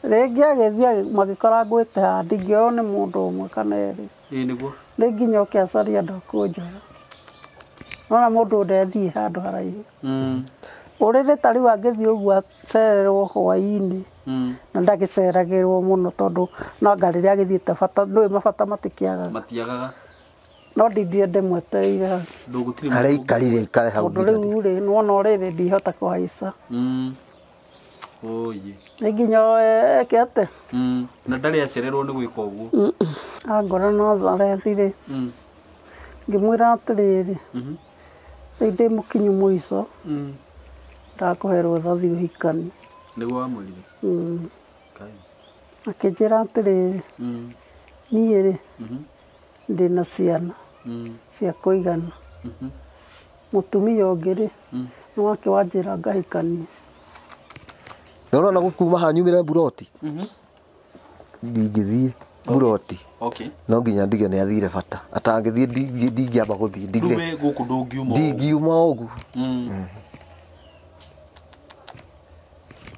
Rĩngĩ agĩthiĩ magĩkora ngwĩte haha ndingĩoywo nĩ mũndũ ũmwe kana erĩ. Ĩĩ nĩguo. Rĩ nginya oke acarie andũ a kũnjoya. Nona mũndũ ndethiĩ handũ haraihu. Ũrĩrĩ ta rĩu angĩthiĩ ũguo acererwo hwaĩ-inĩ na ndagĩceragĩrwo mũno tondũ no anga rĩrĩa agĩthiĩte bata ndũĩ mabata matikĩagaga. Matiagaga. No ndindire ndĩmwetereire hau. Ndũgũtirĩ Harĩa aikarire aikare hau Tondũ rĩu rĩ nĩwona ũrĩrĩ ndihota kũhaica. Oye. Nĩ nginya eke atĩa? Na ndarĩ acererwo nĩ gwĩka ũguo. Angora no arethi rĩ. Ngĩmwĩra atĩrĩrĩ. Rĩu ndĩ mũkinyu mũico. Ndakũhe rũtha thiĩ ũhikanie. Nĩguo wamwĩrire? Akĩnjĩra atĩrĩrĩ. Niĩ rĩ ndĩna ciana cia kũigana. Mũtumia ũngĩ rĩ nĩ wake wanjĩra ngahikanie. Na ũrona gũkuma haha nyumĩre mburoti? Ndingĩthiĩ mburoti. No nginya ndige nĩ athire bata. Atangĩthiĩ ndingĩamba gũthiĩ. Rĩu we gũkũ ndũngiuma ũguo. Ndingiuma ũguo.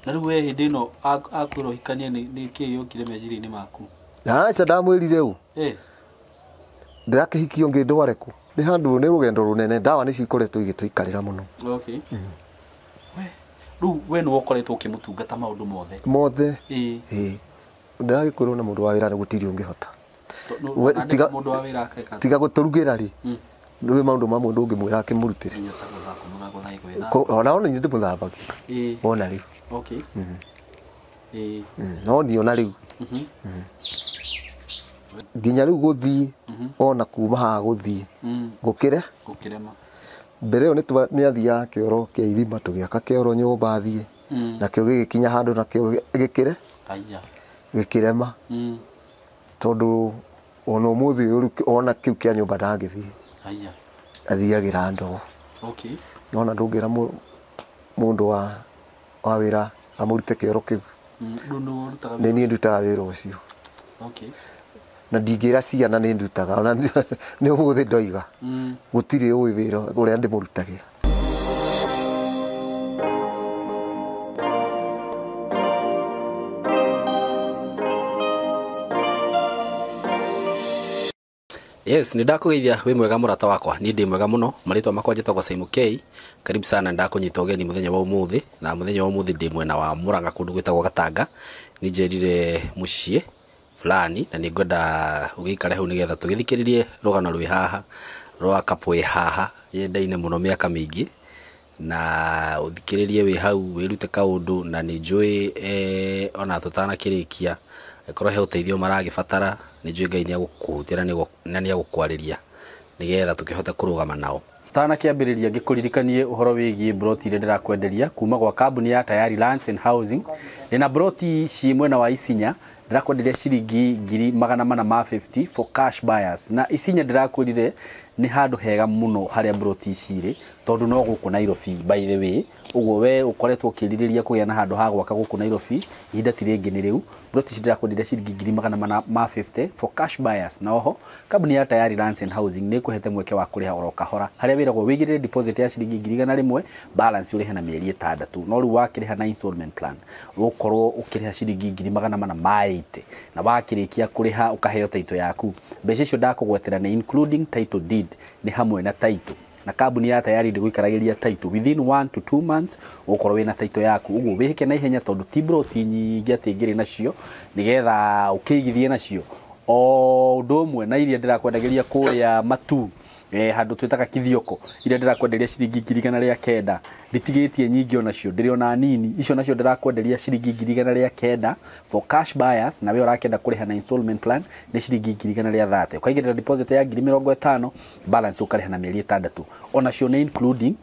Na rĩu we hĩndĩ ĩno akwĩra ũhikanie nĩ kĩĩ gĩokire meciria-inĩ maku? Aca ndamwĩrire ũũ. Ndĩrakĩhikio ngĩndware kũ? Nĩ handũ nĩ rũgendo rũnene, ndawa nĩ cikoretwo igĩtũikarĩra mũno. Rĩu we nĩwe ũkoretwo ũkĩmũtungata maũndũ mothe? Mothe. Ĩĩ. Ndĩragĩkwĩrwo na mũndũ wa wĩra nĩ gũtirĩ ũngĩhota. We, Andĩka mũndũ wa wĩra akeka atĩa? tiga gũtũrugĩra rĩ. Nĩ maũndũ mamwe ndũngĩmwĩra akĩmũrutĩre. Nginya ta gũthaka, mũthako na gwĩthamba. Ona ona niĩ ndĩmũthambagia. Ona rĩu. No niĩ ona rĩu. Nginya rĩu gũthiĩ, ona kuma haha gũthiĩ. Gũkĩre? Gũkĩrema. Mbere ĩyo nĩ athiaga kĩoro kĩa irima, tũgĩaka kĩoro nyũmba athiĩ. Nakĩo gĩgĩkinya handũ nakĩo gĩkĩre? Haiya. Gĩkĩrema. Tondũ ona ũmũthĩ ũyũ rĩu ona kĩu kĩa nyũmba ndangĩthiĩ. Haiya. Athiagĩra ndoo. Nona ndũngĩra mũndũ wa wĩra amũrute kĩoro kĩu. Rĩu nĩwe ũrutaga Nĩ niĩ ndutaga wĩra ũcio. Na ndingĩra ciana nĩ ndutaga, ona nĩ ũmũthĩ ndoiga. Gũtirĩ ũĩ wĩra ũrĩa ndĩmũrutagĩra. Yes, nĩ ndakũgeithia wĩ mwega mũrata wakwa. Niĩ ndĩ mwega mũno. Marĩtwa makwa njĩtagwo Simon K. Karibu sana, ndakũnyita ũgeni mũthenya wa ũmũthĩ. Na mũthenya wa ũmũthĩ ndĩ mwena wa Murang'a kũndũ gwĩtagwo Gatanga. Nĩ njerire mũciĩ fulani na nĩ ngwenda ũgĩikare hau nĩgetha tũgĩthikĩrĩrie rũgano rwĩ haha rwa couple ĩ haha yendaine mũno mĩaka mĩingĩ, na ũthikĩrĩrie wĩ hau wĩrute kaũndũ, na nĩ njũĩ ona tũtanakĩrĩkia angĩkorwo he ũteithio maragĩbatara nĩ njũĩ Ngai nĩ egũkũhutia na nĩ egũkwarĩria nĩgetha tũkĩhote kũrũgama nao. Tanakĩambĩrĩria ngĩkũririkanie ũhoro wĩgiĩ broti iria ndĩrakwenderia kuma gwa kambuni ya Tayari Lands and Housing. Ndĩna broti ciĩ mwena wa Isinya, ndĩrakwenderia ciringi ngiri magana mana ma 50 for cash buyers. Na Isinya ndĩrakwĩrire nĩ handũ hega mũno harĩa broti ici irĩ, tondũ no gũkũ Nairobi by the way. Ũguo we ũkoretwo ũkĩrirĩria kũgĩa na handũ ha gwaka gũkũ Nairobi, ihinda ti rĩngĩ nĩ rĩu. Broti ici ndĩrakwenderia ciringi ngiri magana mana ma 50 for cash buyers. Na oho kambuni ya Tayari Lands and Housing nĩ ĩkũhete mweke wa kũrĩha oro kahora, harĩa wĩragwo wĩigĩrĩre deposit ya ciringi ngiri igana rĩmwe, balance ũrĩhe na mĩeri ĩtandatũ. No rĩu wakĩrĩha na installment plan ũgũkorwo ũkĩrĩha ciringi ngiri magana mana ma 80, na wakĩrĩkia kũrĩha ũkaheo title yaku. Mbeca icio ndakũgwetera nĩ including title deed, nĩ hamwe na title. Na kambuni ya Tayari ndĩgũikaragĩria title within 1 to 2 months ũgũkorwo wĩna title yaku. Ũguo wĩhĩke na ihenya tondũ ti broti nyingĩ atĩ ngĩrĩ nacio nĩgetha ũkĩigithie nacio. O ũndũ ũmwe na iria ndĩrakwendagĩria kũrĩa Matu, handũ twĩtaga Kithioko, iria ndĩrakwenderia ciringi ngiri igana rĩa kenda, nditigĩtie nyingĩ onacio, ndĩrĩ ona nini. Icio nacio ndĩrakwenderia ciringi ngiri igana rĩa kenda for cash buyers, na we ũrakĩenda kũrĩha na installment plan nĩ ciringi ngiri igana rĩa thate. Ũkaigĩrĩra deposit ya ngiri mĩrongo ĩtano, balance ũkarĩha na mĩeri ĩtandatũ. Onacio nĩ including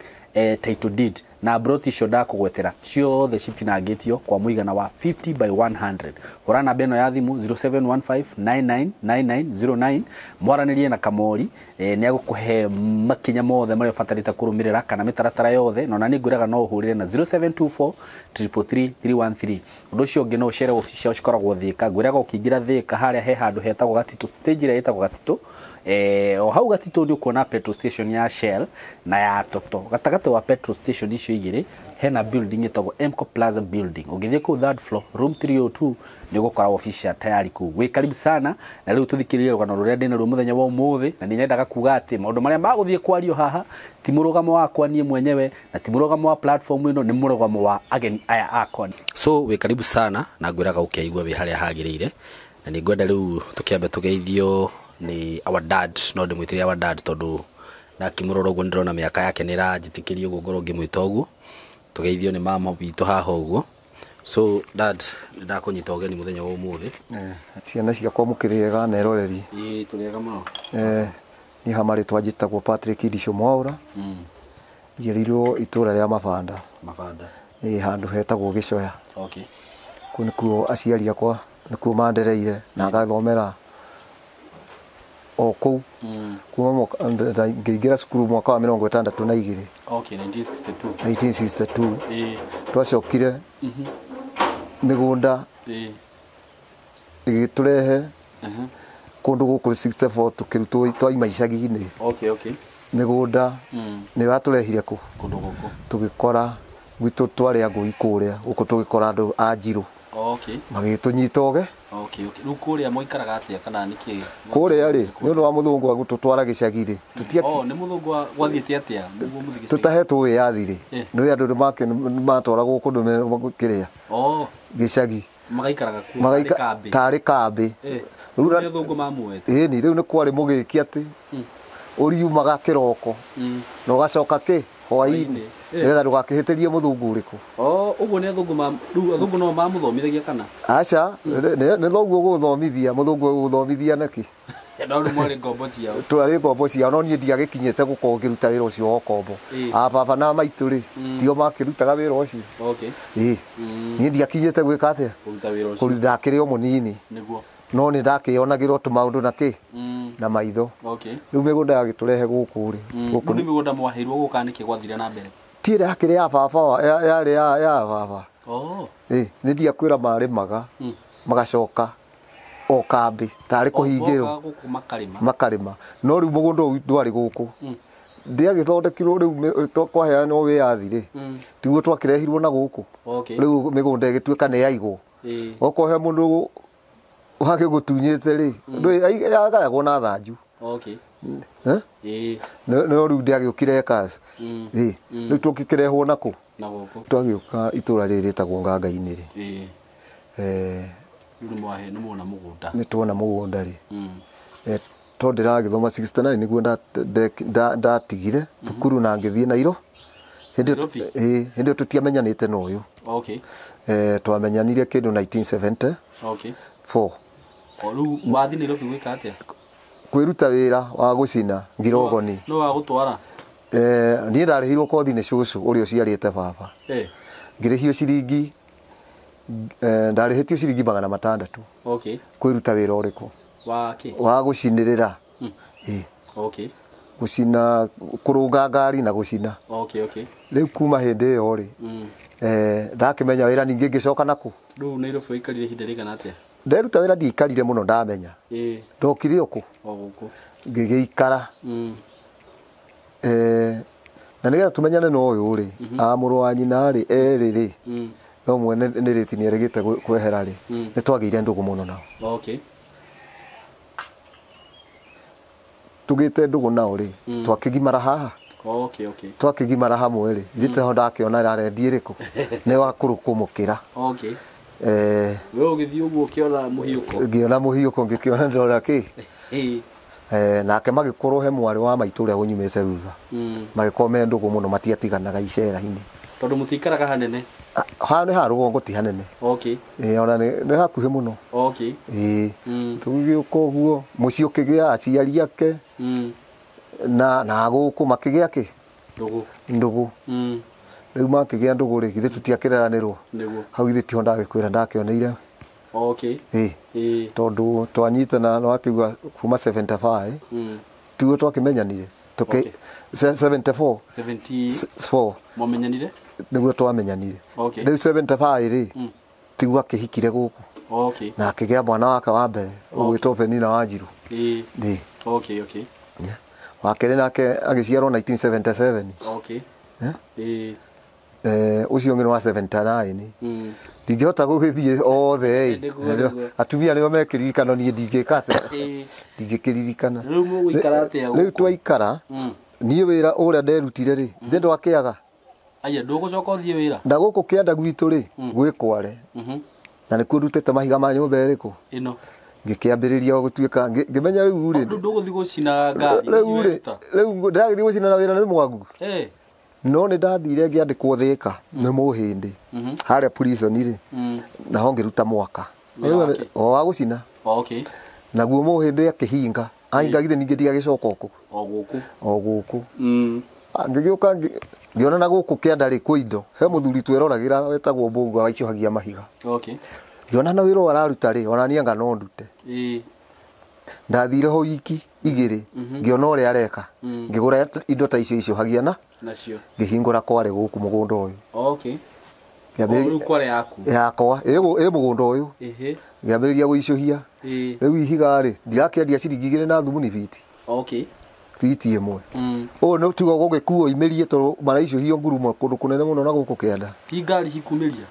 title deed. Na broti icio ndakũgwetera ciothe citinangĩtio kwa mũigana wa 50 by 100. Hũra namba ĩno ya thimũ zero seven one five nine nine nine nine zero nine, mwaranĩrie na Kamori, nĩ egũkũhe makinya mothe marĩa ũbatarĩte kũrũmĩrĩra kana mĩtaratara yothe, na ona nĩ ngwĩraga no ũhũrĩre na zero seven two four triple three three one three. Ũndũ ũcio ũngĩ no ũcere obici ciao cikoragwo Thĩka. Ngwĩraga ũkĩingĩra Thĩka harĩa he handũ hetagwo Gatitũ, stage ĩrĩa ĩtagwo Gatitũ. O hau Gatitũ nĩ ũkuona petrol station ya Shell na ya Toto. Gatagatĩ wa petrol station icio icio igĩrĩ hena building ĩtagwo Emco Plaza building. Ũngĩthiĩ kũu third floor room 302 nĩ ũgũkora ofici ya tayari kũu. Wĩ karibu sana. Na rĩu tũthikĩrĩrie rũgano rũrĩa ndĩna ruo mũthenya wa ũmũthĩ, na nĩ nyendaga kuga atĩ maũndũ marĩa magũthiĩ kwario haha ti mũrũgamo wakwa niĩ mwenyewe, na ti mũrũgamo wa platform ĩno, nĩ mũrũgamo wa ageni aya akwa. So wĩ karibu sana, na ngwĩraga ũkĩigua wĩ harĩa hagĩrĩire. Na nĩ ngwenda rĩu tũkĩambe tũgeithio nĩ our dad, no ndĩmwĩtĩre our dad tondũ ndakĩmũrora ũguo nĩndĩrona mĩaka yake nĩ ĩranjĩtĩkĩria ũguo ngorwo ngĩmwĩta ũguo. Tũgeithio nĩ mama witũ haha ũguo. So dad, nĩndakũnyita ũgeni mũthenya wa ũmũthĩ. Ciana ciakwa mũkĩrĩega na eroreri. Ĩĩ tũrĩega mũno. Niĩ ha marĩtwa njĩtagwo Patrick Ndicũ Mwaũra. Njiarĩirwo itũra rĩa Mabanda. Mabanda. Ĩĩ handũ hetagwo Gĩcoya. Okay. Kũu nĩkuo aciari akwa nĩkuo mandereire na ngathomera o kũu. Kuma ngĩingĩra cukuru mwaka wa 62. Okay, 1962. 1962. Ĩĩ. Twacokire mĩgũnda ĩgĩtũrehe kũndũ gũkũ 64 tũkĩrutwo twaima icagi-inĩ. Okay, okay. Mĩgũnda nĩ yatũrehire kũ kũndũ gũkũ tũgĩkora gwitũ twarĩ angũi kũrĩa gũkũ tũgĩkora andũ a Njirũ. Okay. Magĩtũnyita ũge. Okay, okay. Rĩu kũrĩa moikaraga atĩa kana nĩkĩ? Kũrĩa rĩ nĩ ũndũ wa mũthũngũ wa gũtũtwara gĩcagi rĩ. Oh, nĩ mũthũngũ gwathiĩte atĩa? Nĩguo mũthiĩ gĩcagi. Tũtahetwo wĩyathi rĩ. Nĩ andũ matwaragwo kũndũ kĩrĩa. Oh. Gĩcagi. Magaikaraga kuo tarĩ kambĩ. Tarĩ kambĩ. Rĩu nĩ athũngũ mamuoete. Ĩni rĩu nĩ kwarĩ mũgĩki atĩ ũriumaga kĩroko na ũgacoka kĩ hwaĩ-inĩ nĩgetha ndũgakĩhĩtĩrie mũthũngũ ũrĩkũ. Oh, ũguo nĩ athũngũ ma rĩu athũngũ no mamũthomithagia kana? Aca, nĩ thoguo ũgũthomithia, mũthũngũ ũgũthomithia nĩkĩ? No rĩu mwarĩ ngombo ciao. Twarĩ ngombo ciao, no niĩ ndiagĩkinyĩte gũkorwo ngĩruta wĩra ũcio wa ũkombo. A baba na maitũ rĩ, tio makĩrutaga wĩra ũcio. Okay. Ĩĩ. Niĩ ndiakinyĩte gwĩka atĩa? Kũruta wĩra ũcio. Ndakĩrĩ o mũnini. Nĩguo. No nĩ ndakĩonagĩrwo tũmaũndũ na kĩ? Na maitho. Okay. Rĩu mĩgũnda yagĩtũrehe gũkũ rĩ. Gũkũ nĩ mĩgũnda mwaheirwo gũka nĩkĩ gwathire na mbere? Ti ĩrĩa yakĩrĩ ya baba, yarĩ ya baba. Oh. Ĩĩ, nĩ ndiakwĩra marĩmaga magacoka o kambĩ tarĩ kũhingĩrwo. Gũkũ makarĩma. Makarĩma. No rĩu mũgũnda ũyũ ndwarĩ gũkũ. Ndĩagĩthondekirwo rĩu kwaheanwo wĩyathi rĩ. Tiguo twakĩrehirwo na gũkũ. Okay. Rĩu mĩgũnda ĩgĩtuĩka nĩ yaigwo. Okorwo he mũndũ wagĩgũtunyĩte rĩ, yagayagwo na thanju. Okay. Ĩĩ. No rĩu ndĩagĩũkire ekaci. Ĩĩ. Rĩu tũkĩkĩrehwo nakũ? Na gũkũ. Twagĩũka itũra rĩrĩ rĩtagwo Nganga-inĩ rĩ. Ĩĩ. Rĩu nĩ muona mũgũnda. Nĩ tuona mũgũnda rĩ. Tondũ ndĩragĩthoma 69 nĩguo ndatigire thukuru na ngĩthiĩ Nairo. Hĩndĩ ĩyo tũtiamenyanĩte na ũyũ. Okay. Twamenyanire kĩndũ 1974. Okay. O rĩu wathiĩ Nairobi gwĩka atĩa? Kwĩruta wĩra wa gũcina ngirogoni. No wa gũtwara? Niĩ ndarĩhirwo kothi nĩ cũcũ ũrĩa ũciarĩte baba. Ngĩrĩhio ciringi, ndarĩhĩtio ciringi 600. Okay. Kwĩruta wĩra ũrĩkũ? Wa kĩ? Wa gũcinĩrĩra. Ĩĩ. Okay. Gũcina, kũrũnga ngari na gũcina. Okay, okay. Rĩu kuma hĩndĩ ĩyo rĩ, ndakĩmenya wĩra ningĩ ngĩcoka nakũ? Rĩu Nairobi waikarire ihinda rĩigana atĩa? Nderuta wĩra ndiikarire mũno ndamenya. Ndokire o kũ? O gũkũ. Ngĩgĩikara. Na nĩgetha tũmenyane na ũyũ rĩ, a mũrũ wa nyina rĩ, erĩ rĩ, no mwene nĩ rĩti nĩ erĩgĩte kwehera rĩ, nĩ twagĩire ndũgũ mũno nao. Okay. Tũgĩte ndũgũ nao rĩ, twakĩgimara haha. Okay, okay. Twakĩgimara hamwe rĩ, ithuĩ taho ndakĩona rarendi ĩrĩkũ, nĩ wakũrũ kũmũkĩra. Okay. We ũgĩthiĩ ũguo ũkĩona mũhiũko? Ngĩona mũhiũko ngĩkĩona ndĩrona kĩ. Nake magĩkorwo he mwarĩ wa maitũ ũrĩa ũnyumĩte thutha. Magĩkorwo me ndũgũ mũno matiatiganaga icera-inĩ. Tondũ mũtiikaraga hanene? Haha nĩ ha rũgongo ti hanene. Okay. Ĩĩ, ona nĩ hakuhĩ mũno. Okay. Ĩĩ. Tũgĩũka ũguo mũciĩ ũkĩgĩa aciari ake na gũkũ makĩgĩa kĩ? Ndũgũ. Ndũgũ. Rĩu makĩgĩa ndũgũ rĩ, githĩ tũtiakĩreranĩrwo? Nĩguo. Hau githĩ tiho ndagĩkwĩra ndakĩoneire. Okay. Ĩĩ. Tondũ twanyitana wakĩigua kuma 75. Tiguo twakĩmenyanire. Okay. 74. 74. Mwamenyanire? Nĩguo twamenyanire. Okay. Rĩu 75 rĩ, tiguo akĩhikire gũkũ. Okay. Na akĩgĩa mwana wake wa mbere, ũgwĩtwo Penina Wanjiru. Ĩĩ. Ĩĩ. Okay, okay. Wa kerĩ nake agĩciarwo 1977. Okay. Ĩĩ. Ũcio ũngĩ nĩ wa 79. Ndingĩhota gũgĩthiĩ othe ĩ. Atumia nĩo mekĩririkano, niĩ ndingĩka atĩa, ndingĩkĩririkana. Rĩu mũgũikara atĩa? Rĩu twaikara, niĩ wĩra ũrĩa nderutire rĩ, ithe ndwakĩaga. Aya, ndũgũcoka ũthiĩ wĩra? Na gũkũ kĩanda gwitũ rĩ, gwĩ kware. Na nĩkuo ndutĩte mahiga ma nyũmba ĩrĩkũ? Ĩno. Ngĩkĩambĩrĩria gũtuĩka ngĩmenya rĩu rĩ, ndũgũthiĩ gũcina ngari? Rĩu rĩ, rĩu ndĩragĩthiĩ gũcina na wĩra nĩ mwagu. No nĩ ndathire ngĩandĩkwo Thĩka nĩ Mũhĩndĩ harĩa prison rĩ, naho ngĩruta mwaka o wa gũcina. Naguo Mũhĩndĩ akĩhinga, ahingagire ningĩ ndigagĩcoka gũkũ o gũkũ. Ngĩgĩũka ngĩona na gũkũ kĩanda rĩ kwĩ indo, he mũthuri tweroragĩra wetagwo Mbũgua waicũhagia mahiga. Ngĩona na wĩra ũyũ araruta rĩ, ona niĩ anga no ndute. Ndathire ho wiki igĩrĩ, ngĩona ũrĩa areka, ngĩgũra indo ta icio icũhagia na nacio, ngĩhingũra kware gũkũ mũgũnda ũyũ. Rĩu kware yaku? Yakwa ĩ mũgũnda ũyũ. Ngĩambĩrĩria gũicũhia. Rĩu ihiga rĩ, ndirakĩendia ciringi 2 na thumuni biti. Biti ĩmwe. Ũyũ nĩ tiga gũgĩkuo imĩrie tondũ maraicũhio ngurumo kũndũ kũnene mũno na gũkũ kĩanda. Ti ngari cikumĩria?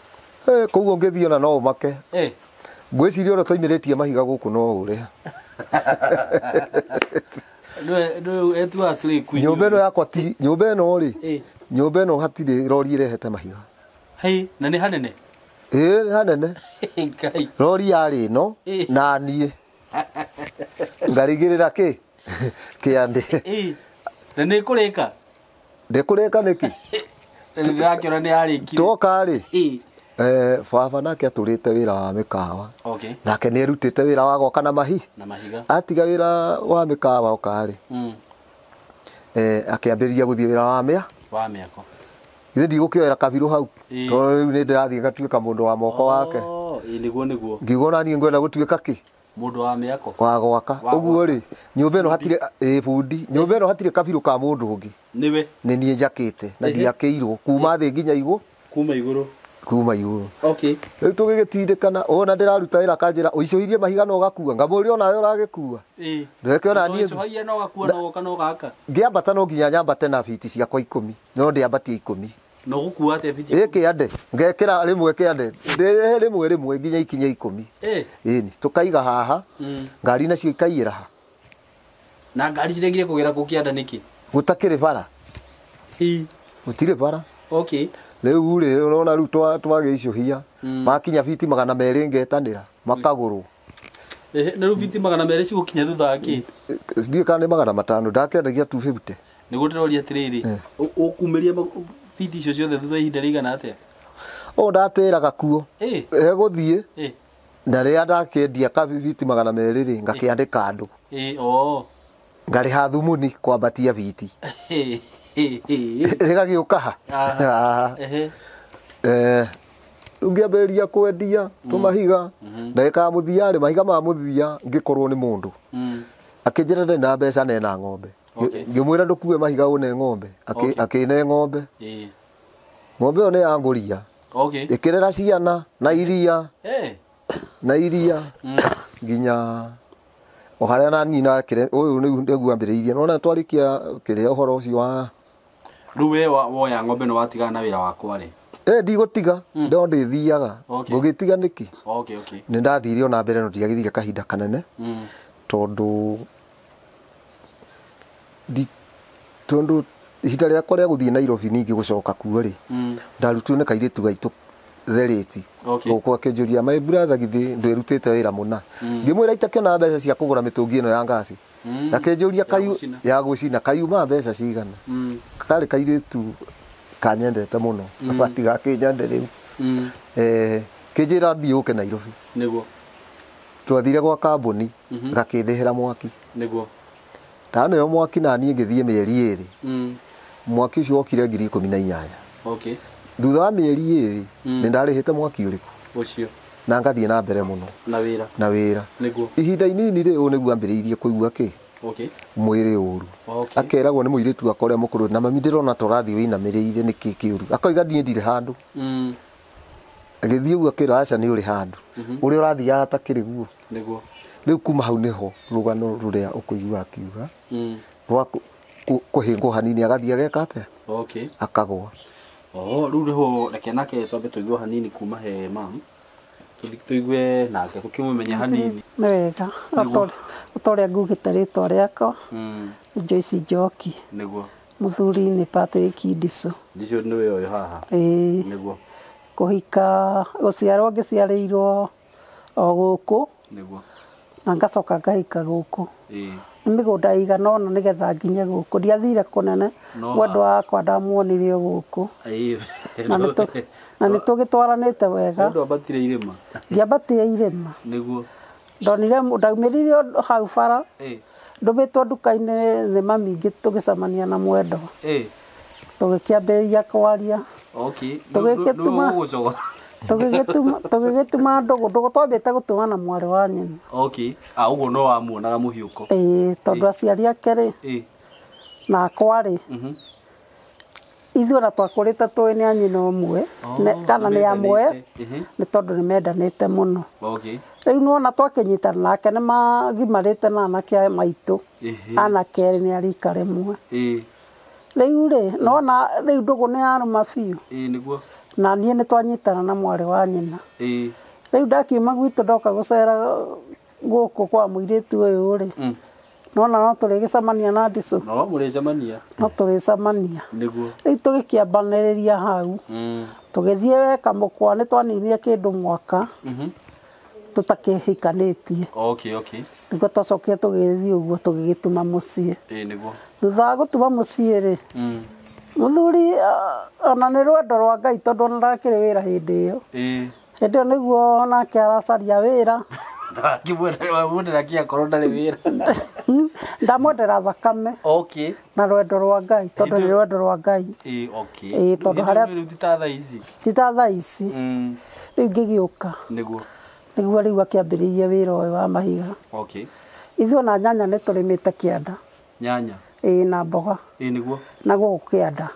Koguo ngĩthiĩ ona no ũmake. Ngwĩciria ũrĩa twaimĩrĩtie mahiga gũkũ no ũrĩa. Nyũmba ĩno yakwa ti nyũmba ĩno rĩ, nyũmba ĩno hatirĩ rori ĩrehete mahiga. Na nĩ hanene? Ĩĩ nĩ hanene. Rori yarĩ ĩno na niĩ ngarigĩrĩra kĩ kĩande. Na nĩ ĩkũrĩka? Ndĩkũrĩka nĩkĩ? Ndĩrakĩona nĩ yarĩkire. Twoka rĩ, baba nake atũrĩte wĩra wa mĩkawa. Nake nĩ erutĩte wĩra wa gwaka na mahiga. Atiga wĩra wa mĩkawa oka rĩ, akĩambĩrĩria gũthiĩ wĩra wa mĩako. Ithe ndigũkĩoera kabirũ hau tondũ rĩu nĩ ndĩrathiĩ ngatuĩka mũndũ wa moko wake. Nĩguo nĩguo. Ngiuga ona niĩ ngwenda gũtuĩka kĩ? Mũndũ wa mĩako. Wa gwaka. Ũguo rĩ, nyũmba ĩno hatirĩ bundi, nyũmba ĩno hatirĩ kabirũ ka mũndũ ũngĩ. Nĩwe? Nĩ niĩ njakĩte na ndiakĩirwo kuma thĩ nginya igũrũ. Kuma igũrũ. Kuma igũrũ. Rĩu tũgĩgĩtindĩkana, ona ndĩraruta wĩra akanjĩra ũicũhirie mahiga na ũgakua, ngamũria onawe ũragĩkua. Ndũreke ona niĩ ũicũhagia na ũgakua na ũgoka na ũgaka. Ngĩambata no nginya nyambate na biti ciakwa 10, no ndĩambatie 10. Na ũgũkua atĩa biti? Ĩ kĩande, ngekĩra rĩmwe kĩande, ndĩrehe rĩmwe rĩmwe nginya ikinye 10. Ĩni, tũkaiga haha, ngari nacio ikaiyĩra ha. Na ngari ciregire kũgera kũ kĩanda nĩkĩ? Gũtakĩrĩ bara. Gũtirĩ bara. Rĩu rĩ, ũrona rĩu twagĩicũhia, makinya biti 200 ngetanĩra, makagũrwo. Na rĩu biti 200 cigũkinya thutha wa kĩ? Ndiũĩ kana nĩ 500, ndakĩendagia 250. Nĩguo ndĩroria atĩrĩrĩ, ũkumĩria biti icio ciothe thutha wa ihinda rĩigana atĩa? O ndatĩraga kuo. Hegũthiĩ, na rĩrĩa ndakĩendia kabiti 200 rĩ, ngakĩandĩka andũ. Ngarĩha thumuni kwambatia biti. Rĩgagĩũka ha. Rĩu ngĩambĩrĩria kwendia tũmahiga, ndagĩka ya mũthia rĩ, mahiga ma mũthia ngĩkorwo nĩ mũndũ. Akĩnjĩra ndarĩ na mbeca na ena ng'ombe. Ngĩmwĩra ndũkue mahiga ũne ng'ombe, akĩne ng'ombe. Ng'ombe ĩyo nĩ yangũria. Ĩkĩrera ciana na iria. Na iria nginya o harĩa na niĩ nakĩre ũyũ nĩguo ambĩrĩirie. Nĩwona twarĩkia kĩrĩa ũhoro ũcio wa Rĩu we woya ng'ombe nĩ watigana na wĩra wakwa rĩ? Ndigũtiga, no ndĩthiaga. Ngũgĩtiga nĩkĩ? Nĩ ndathire ona mbere no ndiagĩthire kahinda kanene. Tondũ ihinda rĩakwa rĩa gũthiĩ Nairobi ningĩ gũcoka kuo rĩ, ndarutirwo nĩ kairĩtu gaitũ therĩti. Gũkũ akĩnjũria, my brother githĩ ndwĩrutĩte wĩra mũna? Ngĩmwĩra itakĩona mbeca cia kũgũra mĩtũngi ĩno ya ngasi. Akĩnjũria ya gũcina kayuma mbeca cigana. Karĩ kairĩtu kanyendete mũno, gatigakĩnyende rĩu. Kĩnjĩra thiĩ ũke Nairobi. Nĩguo. Twathire gwa kambuni, gakĩndĩhĩra mwaki. Nĩguo. Ndaneo mwaki na niĩ ngĩthiĩ mĩeri 2. Mwaki ũcio wokire 18,000. Thutha wa mĩeri 2 nĩ ndarĩhĩte mwaki ũrĩkũ? Ũcio. Na ngathiĩ na mbere mũno. Na wĩra. Na wĩra. Nĩguo. Ihinda inini rĩ, ũyũ nĩguo ambĩrĩirie kũigua kĩ? Mwĩrĩ ũru. Akeragwo nĩ mũirĩtu wakwa ũrĩa mũkũrũ, na mami ndĩrona ta ũrathiĩ wĩinamĩrĩire nĩkĩ kĩũru. Akoiga niĩ ndirĩ handũ. Agĩthiĩ ũguo akĩra aca nĩ ũrĩ handũ. Ũrĩa ũrathiaga atakĩrĩ guo. Nĩguo. Rĩu kuma hau nĩho rũgano rũrĩa ũkũigua akiuga. Rwa kũhĩngwo hanini agathiĩ ageka atĩa? Akagũa. Oh, rĩu nĩho reke nake twambe tũigue hanini kuma he mam. Tũigue nake tũkĩmũmenya hanini. Nĩ wega. O ta ũrĩa ngugĩte rĩtwa rĩakwa. Joyce Njoki. Nĩguo. Mũthuri nĩ Patrick Ndicu. Ndicu nĩwe ũyũ haha. Ĩĩ. Nĩguo. Kũhika gũciarwo ngĩciarĩirwo o gũkũ. Nĩguo. Na ngacoka ngahika gũkũ. Ĩĩ. Nĩ mĩgũnda ĩigana ũna nĩgetha nginye gũkũ. Ndiathire kũnene. Mwendwa wakwa ndamuonire o gũkũ. Ĩĩ. Na nĩ tũgĩtwaranĩte wega. Mũndũ ambatire irĩma. Ndiambatire irĩma. Nĩguo. Ndonire ndaumĩrire hau bara. Ĩĩ. Ndũmĩtwo nduka-inĩ nĩ mami tũgĩcemania na mwendwa. Ĩĩ. Tũgĩkĩambĩrĩria kwaria. Okay. Tũgĩgĩtuma ndũgũ twambĩte gũtuma na mwarĩ wa nyina. Okay. Ah, ũguo no wamuonaga mũhiũko. Ĩĩ, tondũ aciari ake rĩ. Ĩĩ. Na akwa rĩ. Ithuĩ ona twakũrĩte tũĩ nĩ a nyina ũmwe, kana nĩ amwe, nĩ tondũ nĩ mendanĩte mũno. Okay. Rĩu nĩwona twakĩnyitana nake nĩ magimarĩte na anake aya maitũ. Anake erĩ nĩ a rika rĩmwe. Ĩĩ. Rĩu rĩ, nĩwona rĩu ndũgũ nĩ yarũma biũ. Ĩĩ nĩguo. Na niĩ nĩ twanyitana na mwarĩ wa nyina. Ĩĩ. Rĩu ndakiuma gwitũ ndoka gũcera gũkũ kwa mũirĩtu ũyũ rĩ. Nĩwona no tũrĩgĩcemania na Ndicu. No mũrĩcemania. No tũrĩcemania. Nĩguo. Rĩu tũgĩkĩambanĩrĩria hau. Tũgĩthiĩ weka mũkwa nĩ twaninire kĩndũ mwaka. Tũtakĩhikanĩtie. Okay, okay. Nĩguo twacokire tũgĩthiĩ ũguo tũgĩgĩtuma mũciĩ. Ĩĩ nĩguo. Thutha wa gũtuma mũciĩ rĩ. Mũthuri ona nĩ rwendo rwa Ngai tondũ ona ndakĩrĩ wĩra hĩndĩ ĩyo. Ĩĩ. Hĩndĩ ĩyo nĩguo nake aracaria wĩra. Ndakĩmwendera kĩ akorwo ndarĩ wĩra. Ndamwendera thakame. Okay. Na rwendo rwa Ngai tondũ nĩ rwendo rwa Ngai. Ĩĩ, okay. Ĩĩ, tondũ harĩa rĩu ti ta thaa ici. Ti ta thaa ici. Rĩu ngĩgĩũka. Nĩguo. Nĩguo rĩu akĩambĩrĩirie wĩra ũyũ wa mahiga. Okay. Ithuĩ ona nyanya nĩ tũrĩmĩte kĩanda. Nyanya. Ĩĩ, na mboga. Ĩĩ nĩguo. Na gũkũ kĩanda.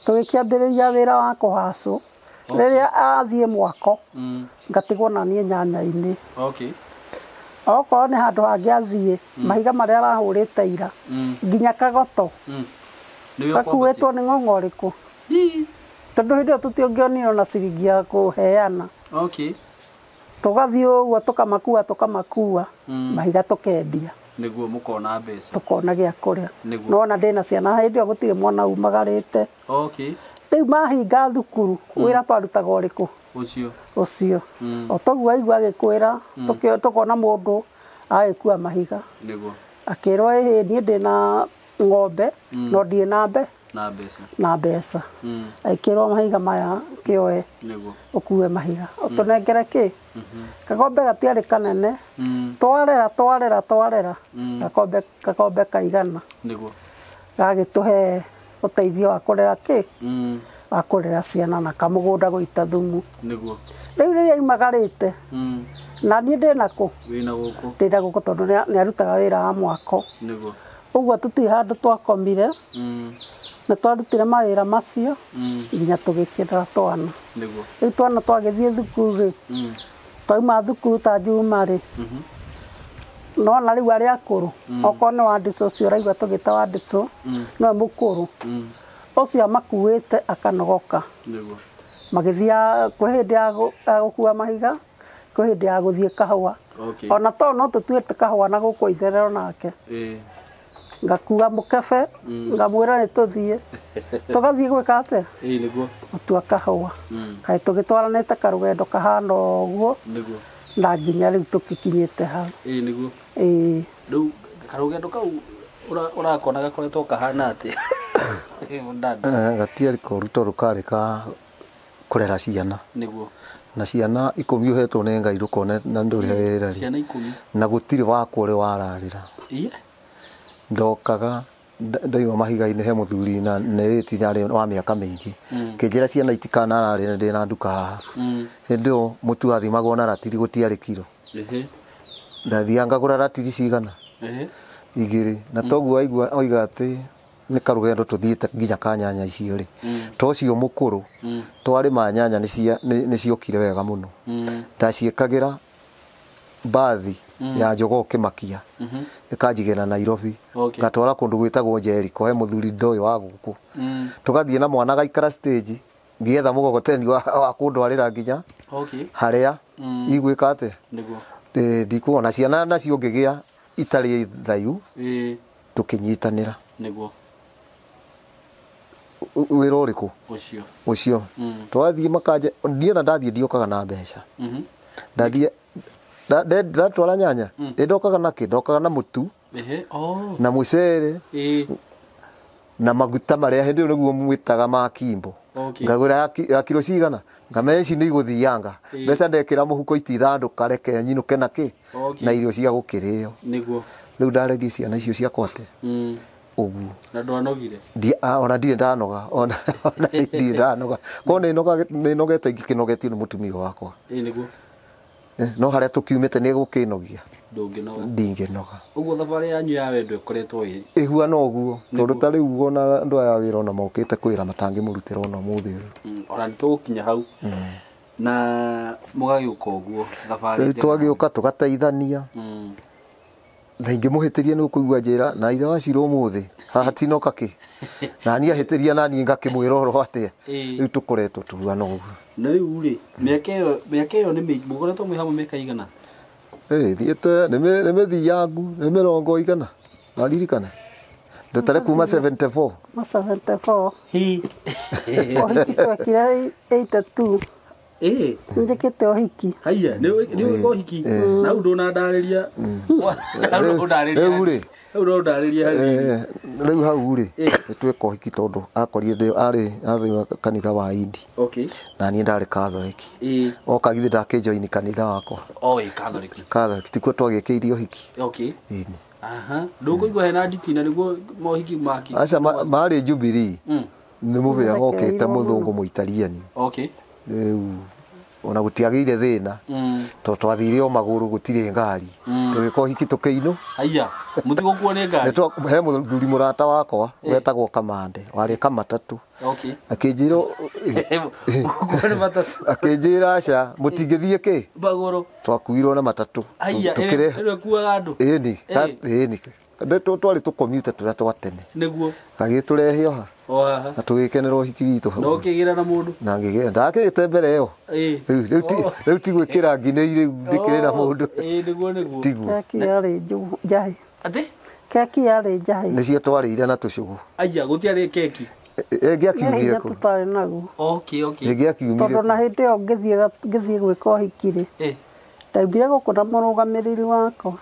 Tũgĩkĩambĩrĩria wĩra wa kũhacũ. Rĩrĩa athiĩ mwako. Ngatigwo na niĩ nyanya-inĩ. Okay. Okorwo nĩ handũ hangĩ athiĩ, mahiga marĩa arahũrĩte ira, nginya kagoto. Gakuĩtwo nĩ ng'ong'o ũrĩkũ? Tondũ hĩndĩ ĩyo tũtiũngĩonire ona ciringi ya kũheana. Okay. Tũgathiĩ ũguo tũkamakua mahiga tũkendia. Nĩguo mũkona mbeca. Tũkona gĩa kũrĩa. Nĩguo. Nĩwona ndĩna ciana hĩndĩ ĩyo gũtirĩ mwana umagarĩte. Okay. Rĩu mahinga thukuru wĩra twarutaga ũrĩkũ? Ũcio. Ũcio. O toguo aigua agĩkwĩra, tũkona mũndũ agĩkua mahiga. Nĩguo. Akĩrwo ĩhĩ niĩ ndĩna ng'ombe no ndirĩ na na mbeca. Na mbeca. Agĩkĩrwo mahiga maya kĩoe. Nĩguo. Ũkue mahiga. Ũtũnengere kĩ? Kakombe gatiarĩ kanene. Twarera. Gakombe kaigana. Nĩguo. Gagĩtũhe ũteithio wa kũrera kĩ? Wa kũrera ciana na kamũgũnda gũita thumu. Nĩguo. Rĩu rĩrĩa aumagarĩte. Na niĩ ndĩna kũ? Wĩna gũkũ. Ndĩna gũkũ tondũ nĩ arutaga wĩra wa mwako. Nĩguo. Ũguo tũtirĩ handũ twakomire. Nĩ twarutire mawĩra macio nginya tũgĩkĩrera twana. Nĩguo. Rĩu twana twagĩthiĩ thukuru rĩ. Twauma thukuru ta Juma rĩ. Nona rĩu arĩa akũrũ. Okorwo nĩ wa Ndicu ũcio ũraigua tũgĩta wa Ndicu, nĩwe mũkũrũ. Ũcio amakuĩte akanogoka. Nĩguo. Magĩthiĩ kwĩ hĩndĩ ya gũkua mahiga, kwĩ hĩndĩ ya gũthiĩ kahũa. Okay. Ona to no tũtuĩte kahũa na gũkũ itherero nake. Ĩĩ. Ngakua mũkebe, ngamwĩra nĩ tũthiĩ. Tũgathiĩ gwĩka atĩa? Ĩĩ nĩguo. Gũtua kahũa. Kaĩ tũgĩtwaranĩte karũgendo kahana ũguo. Nĩguo. Na nginya rĩu tũgĩkinyĩte hau. Ĩĩ nĩguo. Ĩĩ. Rĩu karũgendo kau ũrakona gakoretwo kahana atĩa? Gatiarĩ koru tondũ karĩ ka kũrera ciana. Nĩguo. Na ciana 10 ũhetwo nĩ Ngai ndũkone na ndũrĩ wĩra rĩ. Ciana 10. Na gũtirĩ wakwa ũrĩ wararĩra. Ĩĩ. Ndokaga ndoima mahiga-inĩ he mũthuri na nĩ rĩti wa mĩaka mĩingĩ. Kĩnjĩra ciana itikanararĩre ndĩ na nduka haha. Hĩndĩ ĩyo mũtu wathimagwo na ratiri gũtiarĩ kiro. Ndathiaga ngagũra ratiri cigana? 2. Na toguo aigua oiga atĩ nĩ karũgendo tũthiĩte nginya ka nyanya icio rĩ. To ũcio mũkũrũ twarĩma nyanya nĩ ciokire wega mũno. Ndaciĩkagĩra mbathi ya jogoo kĩmakia ĩkanjigĩra Nairobi. Ngatwara kũndũ gwĩtagwo Jericho he mũthuri ndoĩ wa gũkũ. Tũgathiĩ na mwana agaikara stage Ngĩetha mũgogoteni wa kũndwarĩra nginya harĩa igwĩka atĩa nĩguo ndikuona ciana nacio ngĩgĩa itarĩ thayu tũkĩnyitanĩra nĩguo wĩra ũrĩkũ ũcio twathiĩ makanja niĩ ona ndathiĩ ndiokaga na mbeca ndathiĩ ndatwara nyanya ndokaga na kĩ ndokaga na mũtu na mũcere na maguta marĩa hĩndĩ ĩyo nĩguo mwĩtaga ma kimbo ngagũra ya kiro cigana ngamenya ici nĩ igũthianga mbeca ndekĩra mũhuko itithandũka reke nyinũke na kĩ na irio cia gũkĩrĩo nĩguo rĩu ndarendia ciana icio ciakwa atĩ ũguo na ndwanogire ona ndirĩ ndanoga ona ndirĩ ndanoga korwo nĩ nogete ingĩkĩnogetio nĩ mũtumia wakwa nĩguo no harĩa tũkiumĩte nĩ gũkĩnogia ndũngĩnoga ndingĩnoga ũguo thabarĩ yanyu ya wendo ĩkoretwo ĩhuana ũguo tondũ ta rĩu ona andũ aya wĩra ona mokĩte kwĩra matangĩmũrutĩra ona ũmũthĩ ũyũ ona nĩtũgũkinya hau na mũgagĩũka ũguo thabarĩ twagĩũka tũgateithania na ingĩmũhĩtĩria nĩ ũkũigua njĩra na ithe wa Cira ũmũthĩ haha tinoka kĩ na niĩ ahĩtĩria na niĩ ngakĩmwĩra oro atĩa rĩu tũkoretwo tũhuana ũguo na rĩu rĩ mĩaka ĩyo nĩ mĩingĩ mũkoretwo mwĩ hamwe mĩaka igana thiĩte nĩ mĩthiangu nĩ mĩrongo igana naririkana ndũtare kuma 74 ma 74 hi ũhiki twekire 82 njĩkĩte ũhiki haiya nĩ ũhiki na hau ndũnandarĩria rĩu rĩ hau ndũnandarĩria rĩu hau rĩ nĩ tweka ũhiki tondũ akorire arĩ kanitha wa Indi na niĩ ndarĩ Catholic oka githĩ ndakĩnjoini kanitha wakwa Catholic tikuo twagĩkĩire ũhiki ndũkũigua hena nditi na nĩguo mohiki maki aca marĩ Jubilee nĩ mũbĩa wokĩte mũthũngũ mũitaliani rĩu ona gũtiagĩire thĩna tondũ twathire o magũrũ gũtirĩ ngari tũgĩka ũhiki tũkĩinũ haiya mũtigũkuo nĩ ngari he mũthuri mũrata wakwa wetagwo Kamande warĩ Kamatatũ akĩnjĩra akĩnjĩra aca mũtingĩthiĩ kĩ magũrũ twakuirwo na matatũ ĩni ĩni twarĩ tũkomyuta tũrĩa twa tene nĩguo gagĩtũrehe o haha na tũgĩkenera ũhiki witũ hau na ũkĩgĩra na mũndũ na ngĩgĩra ndakĩgĩte mbere ĩyo rĩu ti gwĩkĩra nginei rĩu ndĩkĩrĩ na mũndũ nĩguo nĩguo tiguo keki yarĩ njahĩ atĩ keki yarĩ njahĩ nĩcio twarĩire na tũcũgũ aya gũtiarĩ keki ĩngĩakiumire kũ tũtarĩ naguo ĩngĩakiumire tondũ na hĩndĩ ĩyo ngĩthiĩ gwĩka ũhiki rĩ ndaumire gũkũ na mũrũgamĩrĩri wakwa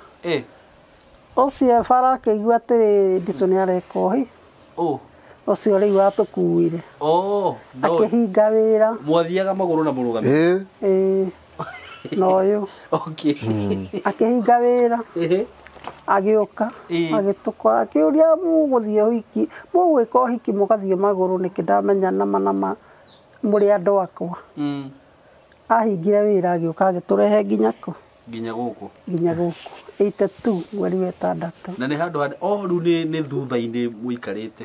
ũcio bara akĩigua atĩrĩrĩ Ndicũ nĩ areka ũhi ũcio rĩu watũkuire akĩhinga wĩra mwathiaga magũrũ na mũrũgamĩrĩri na ũyũ akĩhinga wĩra agĩũka agĩtũkora akĩũria mũgũthiĩ ũhiki mũgwĩka ũhiki mũgathiĩ magũrũ nĩkĩ ndamenya nama nama mũrĩ andũ akwa ahingire wĩra agĩũka agĩtũrehe nginya kũ nginya gũkũ 82 mweri wa ĩtandatũ na nĩ handũ rĩu nĩ thutha-inĩ mũikarĩte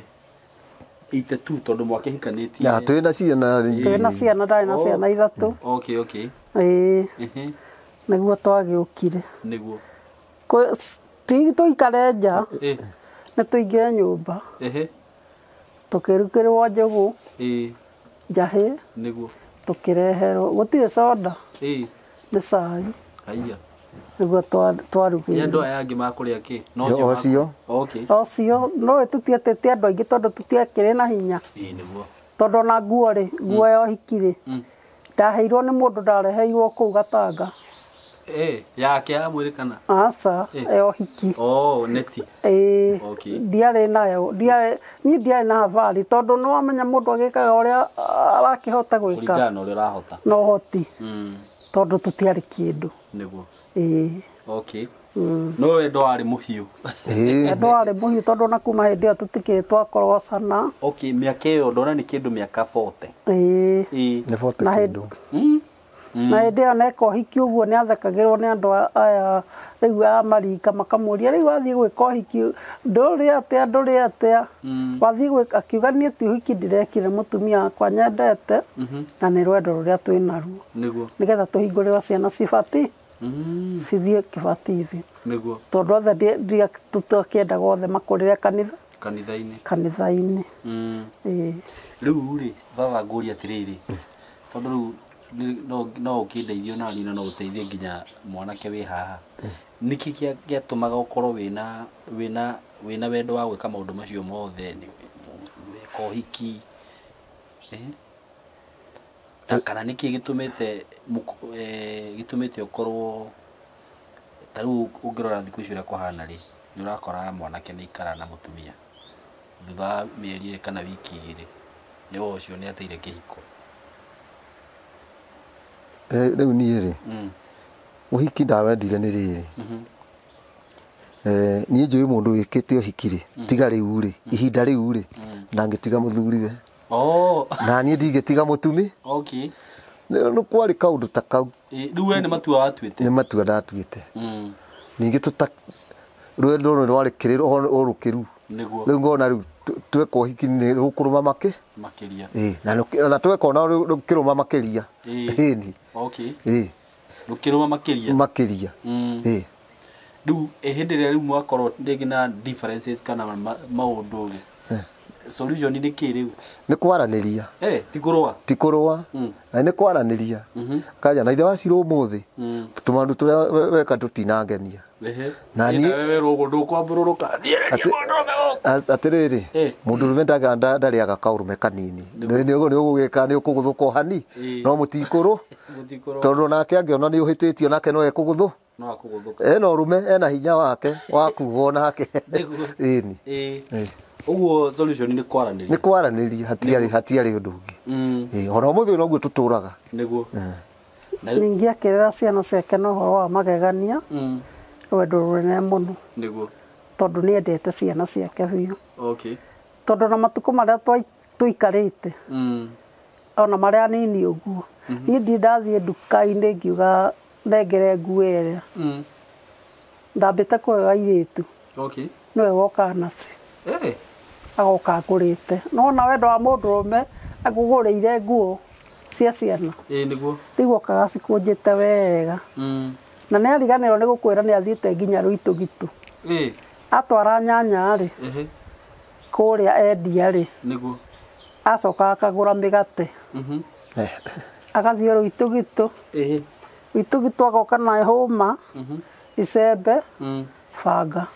82 tondũ mwakĩhikanĩtie na twĩna ciana twĩna ciana ndarĩ na ciana ithatũ nĩguo twagĩũkire nĩguo ti tũikare nja nĩ tũingĩre nyũmba tũkĩrukĩrwo njũgũ njahĩ nĩguo tũkĩreherwo gũtirĩ soda nĩ cai haiya nĩguo twarugĩirwo andũ aya angĩ makũrĩa kĩ ocio ocio no tũtietĩte andũ aingĩ tondũ tũtiakĩrĩ na hinya nĩguo tondũ ona nguo rĩ nguo ya ũhiki rĩ ndaheirwo nĩ mũndũ ndareheirwo kũu Gatanga yake ya mwĩrĩ kana aca ya ũhiki neti ndiarĩ nayo niĩ ndiarĩ na habari tondũ nĩ wamenya mũndũ agĩkaga ũrĩa arakĩhota gwĩka kũringana na ũrĩa ũrahota na ũhoti tondũ tũtiarĩ kĩndũ nĩguo no wendo warĩ mũhiũ wendo warĩ mũhiũ tondũ na kuma hĩndĩ ĩyo tũtikĩrĩ twakorocana mĩaka ĩyo ndona nĩ kĩndũ mĩaka 40 nĩ 40 kĩndũ na hĩndĩ ĩyo neka ũhiki ũguo nĩ athekagĩrwo nĩ andũ aya rĩu a marika makamũria rĩu wathiĩ gwĩka ũhiki ndũrĩ atĩa ndũrĩ atĩa wathiĩ gwĩka akiuga niĩ ti ũhiki ndirekire mũtumia wakwa nyendete na nĩ rwendo rũrĩa twĩ naruo nĩguo nĩgetha tũhingũrĩrwo ciana cibati cithiĩ kĩbatithio nĩguo tondũ othe tũtiakĩendaga othe makũrĩre kanitha Kanitha-inĩ. Kanitha-inĩ. Ĩĩ. Rĩu rĩ, baba, ngũria atĩrĩrĩ, tondũ rĩu no ũkĩndeithio na niĩ na no ũteithie nginya mwanake wĩ haha, nĩkĩ gĩatũmaga ũkorwo wĩna wendo wa gwĩka maũndũ macio mothe? Nĩ weka ũhiki, eh? Na kana nĩkĩ gĩtũmĩte gĩtũmĩte ũkorwo ta rĩu ũngĩrora thikũ ici ũrĩa kũhana rĩ, nĩ ũrakora mwanake nĩ aikara na mũtumia, thutha wa mĩeri 2 kana wiki 2 nĩ ũcio nĩ ateire kĩhiko. Rĩu niĩ rĩ, ũhiki ndawendire nĩ rĩrĩ, niĩ njũĩ mũndũ wĩkĩte ũhiki rĩ, tiga rĩu rĩ, ihinda rĩu rĩ, ndangĩtiga mũthuriwe. Oh. Na niĩ ndingĩtiga mũtumi. Nĩ kwarĩ kaũndũ ta kau. Rĩu we nĩ matua watuĩte? Nĩ matua ndatuĩte. Ningĩ tũta rwendo rũrũ rwarĩ kĩrĩ o rũkĩru. Rĩu ngona rĩu tweka ũhiki nĩ rũkũrũma makĩ Makĩria. Ĩĩ, na tweka ona rũkĩrũma makĩria. Ĩni. Ĩĩ. Rũkĩrũma makĩria. Makĩria. Ĩĩ. Rĩu hĩndĩ ĩrĩa rĩu mwakorwo rĩngĩ na differences kana maũndũ rĩ, solution nĩ kĩ rĩu? Nĩ kwaranĩria. Ti kũrũa? Ti kũrũa. Na nĩ kwaranĩria. Kanja na ithe wa Cirũ ũmũthĩ, tũmaũndũ tũrĩa weka tũtinangenia. Na Nawe werwo ũguo ndũkwambũrũrũka. Atĩrĩrĩ, mũndũrũme ndarĩaga kaũrũme kanini. Nĩ ũgũgĩka nĩ ũkũgũthũka o hani, no mũtikũrũ. Mũtikũrũa. Tondũ nake angĩona nĩ ũhĩtĩtio, nake no ekũgũthũ. No akũgũthũka. Ena ũrũme, ena hinya wake wa kuga onake. Ĩni. Ĩĩ. Ũguo solution nĩ kwaranĩria. Nĩ kwaranĩria, hatiarĩ ũndũ ũngĩ. Ĩĩ, ona ũmũthĩ ũyũ noguo tũtũraga. Nĩguo. Na Ningĩ akĩrera ciana ciake na ũhoro wa magegania, rwendo rũnene mũno. Tondũ nĩ endete ciana ciake biũ. Tondũ na matukũ marĩa tũikarĩte, ona marĩa anini ũguo, niĩ ndirĩ ndathiĩ nduka-inĩ ngiuga nengere nguo ĩrĩa. Ndambĩte kũheo airĩtu. Nĩwe wokaga nacio. Agoka agũrĩte. Nĩwona wendo wa mũndũrũme akũgũrĩire nguo cia ciana. Ĩĩ nĩguo. Rĩu okaga cikũnjĩte wega. Na nĩ ariganĩrwo nĩ gũkwĩra nĩ athiĩte nginya Rũitũgitũ. Atwara nyanya rĩ, kũrĩa endia rĩ, acoka akagũra mĩgate. Agathiĩ Rũitũgitũ. Rũitũgitũ agoka na hũma, icembe, banga.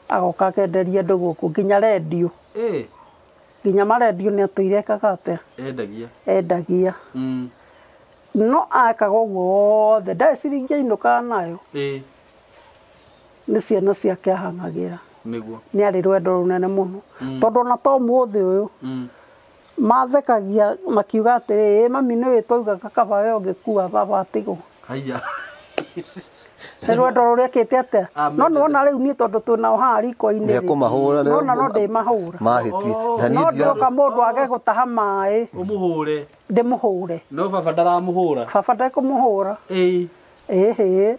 Agoka akenderia andũ gũkũ nginya rendio. Nginya marendio nĩ atũire ekaga atĩa? Endagia. Endagia. No ekaga ũguo wothe, ndarĩ ciringi ainũkaga nayo. Nĩ ciana ciake ahang'agĩra. Nĩ arĩ rwendo rũnene mũno. Tondũ ona to ũmũthĩ ũyũ, mathekagia makiuga atĩrĩ, ĩ mami nĩwe twaugaga kaba we ũngĩkua baba atigwo. Haiya. Nĩ rwendo rũrĩa ekĩte atĩa? No nĩwona rĩu niĩ tondũ twĩnao haha riko-inĩ rĩ, Nĩekũmahũra. Nĩwona no ndĩmahũra. Mahĩtie. Na No niĩ ndĩroka mũndũ age gũtaha maĩ. Ũmũhũre. Ndĩmũhũre. No baba ndaramũhũra. Baba ndekũmũhũra. Ĩhĩ.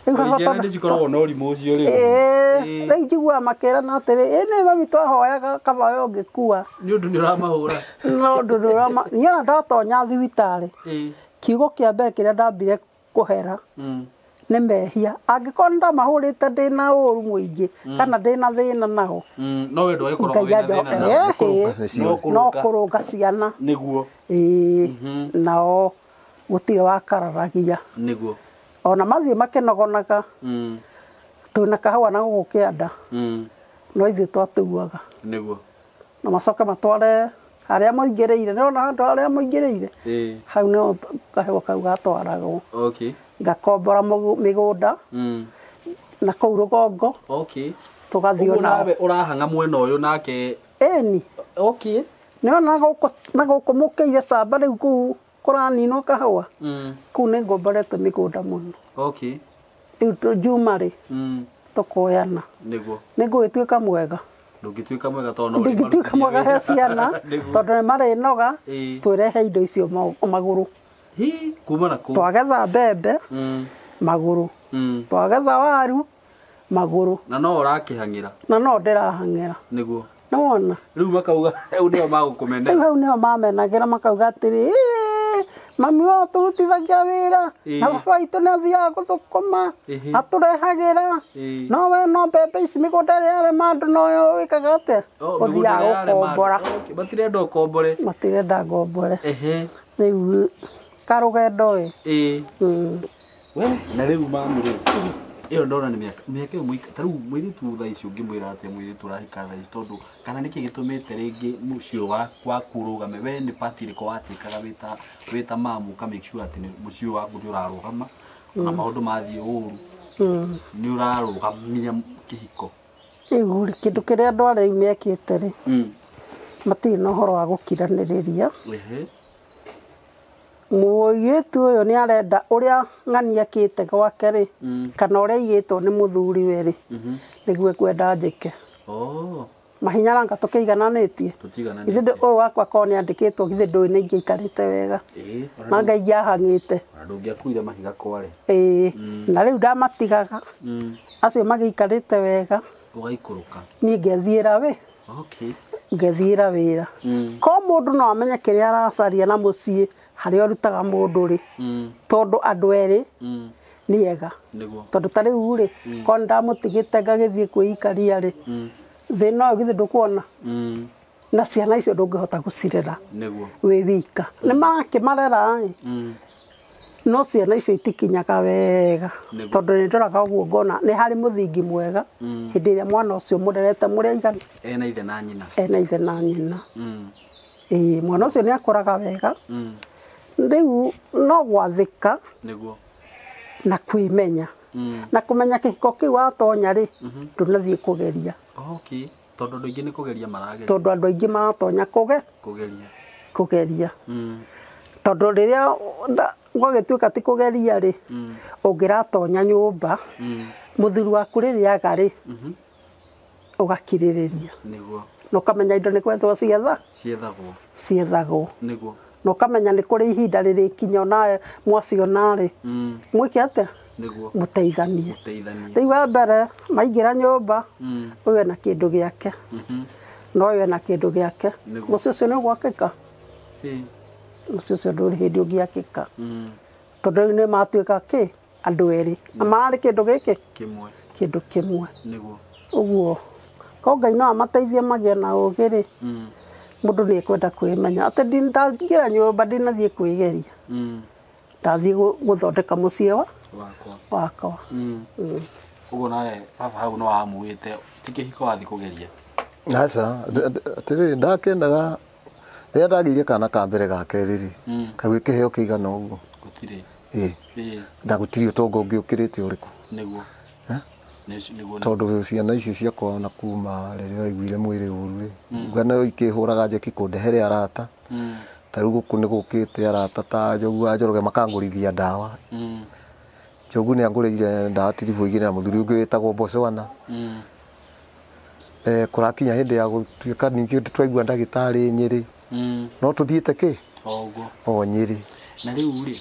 Rĩu baba Ciana tondũ nĩ cikoragwo na ũrimũ ũcio rĩu. Ĩĩ, rĩu njiguaga makĩrana atĩrĩ, ĩ nĩ mami twahoyaga kaba we ũngĩkua. Nĩ ũndũ nĩ ũramahũra. No ũndũ ndũrama, niĩ ona ndatonya thibitarĩ, kiugo kĩa mbere kĩrĩa ndambire kũhera nĩ mehia. Angĩkorwo nĩ ndamahũrĩte ndĩna ũru mũingĩ kana ndĩna thĩna nao, No we ndwagĩkoragwo Ngai wĩna anjo- thĩna nao. Ĩhĩ. No No kũrũnga. kũrũnga ciana. Ĩĩ, nao gũtirĩ wakararagia. Ona mathiĩ makĩnogonaga, twĩna kahũa na gũkũ kĩanda, no ithuĩ twatuaga. Na macoke matware harĩa mũingĩrĩire, nĩwona handũ harĩa mũingĩrĩire, hau nĩho kahũa kau gatwaragwo. Ngakombora mĩgũnda na kũu rũgongo. Tũgathiĩ Ũguo onao. nawe ũrahang'a mwena ũyũ nake. Ĩni. Nĩwona na gũkũ mũkĩire camba rĩu kũu kũraninwo kahũa. Kũu nĩ ngomborete mĩgũnda mũno. Rĩu Juma rĩ, tũkoyana. Nĩ ngũgĩtuĩka mwega. Ndũngĩtuĩka mwega tondũ no Ndingĩtuĩka mwega he ciana, tondũ nĩ marĩnoga, twĩrehe indo icio magũrũ. Hi, kuma na kũu. Twagetha mbembe, magũrũ. Twagetha waru, magũrũ. Na no ũrakĩhang'ĩra. Na no ndĩrahang'ĩra. Nĩwona? Rĩu makauga, rĩu nĩo magũkũmenera. Rĩu hau nĩho mamenagĩra makauga atĩrĩ, ĩĩ, Mami wao tũrutithagia wĩra na baba witũ nĩ athiaga gũthũkũma atũrehagĩra no we no mbembe ici mĩgũnda ĩrĩa yarĩma andũ noyo wĩkaga atĩa ũthiaga gũkombora. Matirenda ũkombore. Matirenda ngombore. Rĩu karũgendo ĩ. We na rĩu mamu rĩ ĩyo ndona nĩ mĩaka ĩyo mũika ta rĩu mũirĩtu thaa ici ũngĩmwĩra atĩa mũirĩtu ũrahika thaa ici tondũ kana nĩkĩ gĩtũmĩte rĩngĩ mũciĩ waku ũrũgame we nĩ part ĩrĩkũ watĩkaga wĩta mamu ũka make sure atĩ mũciĩ waku nĩ ũrarũgama ona maũndũ mathiĩ ũru nĩ ũrarũgamia kĩhiko. Rĩu rĩ kĩndũ kĩrĩa andũ arĩa rĩu mekĩte rĩ matirĩ na ũhoro wa gũkiranĩrĩria. Mũirĩtu ũyũ nĩ arenda ũrĩa ng'ani akĩte gwake rĩ kana ũrĩa aigĩtwo nĩ mũthuriwe rĩ nĩguo ekwenda njĩke. Mahinya ranga tũkĩigananĩtie. Githĩ ũyũ wakwa korwo nĩ andĩkĩtwo githĩ ndũĩ nĩ ingĩaikarĩte wega na Ngai ingĩahang'ĩte. Ndũngĩakuire mahiga kware. Na rĩu ndamatigaga acio magĩikarĩte wega ũgaikũrũka niĩ ngethiĩra wĩ ngethiĩra wĩra. Ko mũndũ no amenye kĩrĩa aracaria na mũciĩ harĩa ũrutaga mũndũ rĩ tondũ andũ erĩ nĩ ega tondũ ta rĩu rĩ korwo ndamũtigĩte ngagĩthiĩ kwĩikaria rĩ thĩna ũyũ githĩ ndũkuona na ciana icio ndũngĩhota gũcirera wĩ wika nĩ marakĩmarera ĩ no ciana icio itikinyaga wega tondũ nĩ ndoraga ũguo ngona nĩ harĩ mũthingi mwega hĩndĩ ĩrĩa mwana ũcio mũrerete mũrĩ aigana ena ithe na nyina. Ena ithe na nyina. Mwana ũcio nĩ akũraga wega. Rĩu no gwathĩka na kwĩmenya na kũmenya kĩhiko kĩu watonya rĩ ndũnathiĩ kũgeria. Tondũ andũ aingĩ nĩ kũgeria marageria. Tondũ andũ aingĩ maratonya kũgeria. Tondũ rĩrĩa gwagĩtuĩka ti kũgeria rĩ ũngĩratonya nyũmba mũthuri waku rĩrĩa aga rĩ ũgakirĩrĩria na ũkamenya indo nĩ gwethwo ciethagwo na ũkamenya nĩ kũrĩ ihinda rĩrĩkinya onawe mwaciona rĩ mwĩke atĩa mũteithanie. Rĩu wa mbere maingĩra nyũmba ũyũ ena kĩndũ gĩake na ũyũ ena kĩndũ gĩake mũciĩ ũcio nĩ ũgwakĩka. Mũciĩ ũcio ndũrĩ hĩndĩ ũngĩakĩka tondũ rĩu nĩ matuĩka kĩ andũ erĩ na mararĩ kĩndũ gĩkĩ kĩndũ kĩmwe. Ũguo ko Ngai no amateithie magĩe na ũũgĩ rĩ mũndũ nĩ ekwenda kwĩmenya atĩ ndaingĩra nyũmba ndinathiĩ kwĩgeria ndathiĩ gũthondeka mũciĩ wakwa. Ũguo nawe baba hau no wamuĩte ti kĩhiko wathiĩ kũgeria. Aca atĩrĩrĩ ndakendaga rĩrĩa ndagĩire kana ka mbere ga kerĩ rĩ kaguĩ kĩheo kĩigana ũguo gũtirĩ. Na gũtirĩ ũtonga ũngĩ ũkĩrĩte ũrĩkũ. Tondũ ciana icio ciakwa ona kuma rĩrĩa waiguire mwĩrĩ ũru rĩ ngana ikĩhũraga njeki kũndehere arata ta rĩu gũkũ nĩ gũkĩte arata ta Njogu wa Njoroge makangũrithia ndawa. Njogu nĩ angũrĩire ndawa tiribũ igĩrĩ na mũthuri ũngĩ wĩtagwo Botswana. Kũrakinya hĩndĩ ya gũtuĩka ningĩ twaigua ndagĩtarĩ Nyĩrĩ no tũthiĩte kĩ o Nyĩrĩ. Na rĩu rĩ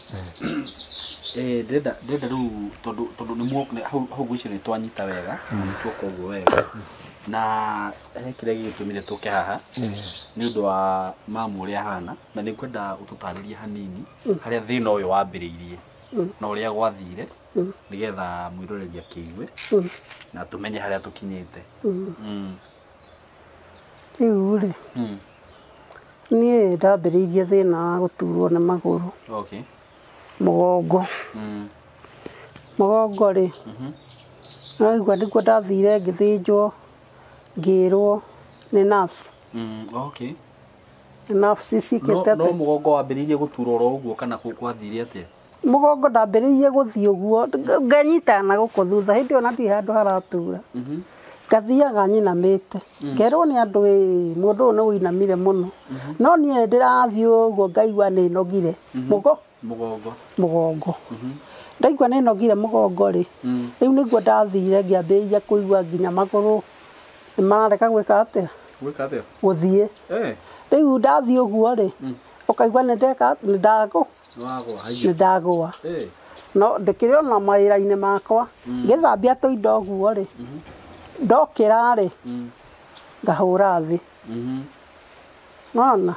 ndĩrenda rĩu tondũ nĩ hau ngwĩciria nĩ twanyita wega tuoka ũguo wega na he kĩrĩa gĩgĩtũmire tũke haha nĩ ũndũ wa mamu ũrĩa ahana na nĩ ngwenda ũtũtarĩrie hanini harĩa thĩna ũyũ wambĩrĩirie na ũrĩa gwathire nĩgetha mwĩroreri akĩigue na tũmenye harĩa tũkinyĩte. Rĩu rĩ niĩ ndambĩrĩirie thĩna wa gũturwo nĩ magũrũ. Mũgongo. Mũgongo rĩ naigua nĩguo ndathire ngĩthĩnjwo ngĩrwo nĩ nerves. Nerves ciĩkĩte No mũgongo wambĩrĩirie gũturwo oro ũguo kana gwathire atĩa? Mũgongo ndambĩrĩirie gũthiĩ ũguo nganyitana na gũkũ thutha hĩndĩ ĩyo na ndirĩ handũ haratura. Ngathiaga nyinamĩte ngerwo nĩ andũ ĩ mũndũ ũyũ nĩ ũinamire mũno no niĩ ndĩrathiĩ ũguo ngaigua nĩ nogire mũgongo ndaigua nĩ nogire mũgongo rĩ rĩu nĩguo ndathire ngĩambĩrĩria kũigua nginya magũrũ nĩ mararega gwĩka atĩa gũthiĩ. Rĩu ndathiĩ ũguo rĩ ũkaigua nĩ ndeka nĩ ndagũa no ndĩkĩrĩ ona mawĩra-inĩ makwa ngĩthambia tũindo ũguo rĩ ndokĩra rĩ ngahũra thĩ. Nona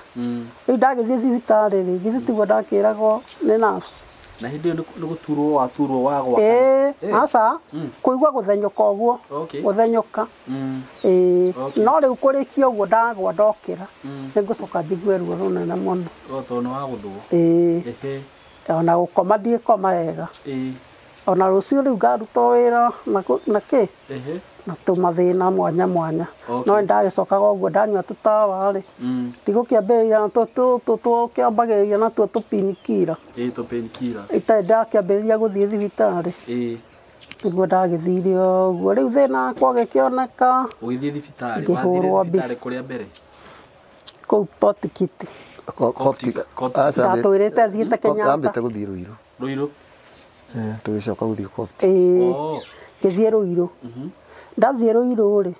rĩu ndagĩthiĩ thibitarĩ rĩ githĩ tiguo ndakĩragwo nĩ nurse. Na hĩndĩ ĩyo nĩ gũturwo waturwo wagwa. Ĩĩ aca kũigua gũthenyũka ũguo. Gũthenyũka. Ĩĩ no rĩu kũrĩkia ũguo ndagwa ndokĩra nĩngũcoka njigue ruo rũnene mũno. O tondũ nĩ wagũthwo. Ĩĩ. Ona gũkoma ndiĩkoma wega. Ĩĩ. Ona rũciũ rĩu ngaruta wĩra na kĩ na tũmathĩna mwanya mwanya. No ndagĩcokaga ũguo ndanyua tũtawa rĩ ndigũkĩambĩrĩria na tũkĩambagĩrĩria natuo tũpinikira. Ĩĩ tũpinikira. Itarĩ ndakĩambĩrĩria gũthiĩ thibitarĩ. Ĩĩ. Nĩguo ndagĩthire ũguo rĩu thĩna wakwa ũgĩkĩoneka. Ũgĩthiĩ thibitarĩ wathire thibitarĩ kũrĩa mbere? Kũu Portikiti. Coptic. Ndatũrĩte thiĩte Kenyatta. Ambĩte gũthiĩ Ruiru. Ruiru? Tũgĩcoka gũthiĩ Coptic. Ĩĩ. Ngĩthiĩ Ruiru. Ndathiĩ Ruiru rĩ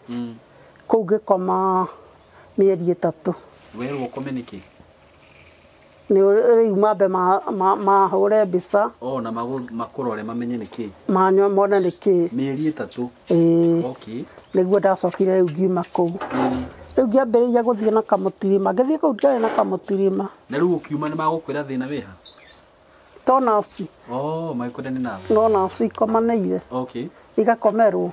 kũu ngĩkoma mĩeri 3. Werwo ũkome nĩkĩ? Nĩ rĩu mambe mahũre mbica. O na makũrore mamenye nĩkĩ. Manyue mone nĩkĩ. Mĩeri 3. Ĩĩ. Okay. Nĩguo ndacokire rĩu ngiuma kũu. Rĩu ngĩambĩrĩria gũthiĩ na kamũtirima. Ngĩthiĩ kũu ndiarĩ na kamũtirima. Na rĩu ũkiuma nĩ magũkwĩra thĩna wĩha? To nafsi. Oh, magĩkwĩra nĩ nafsi. No nafsi ikomanĩire. Okay. Igakomerwo.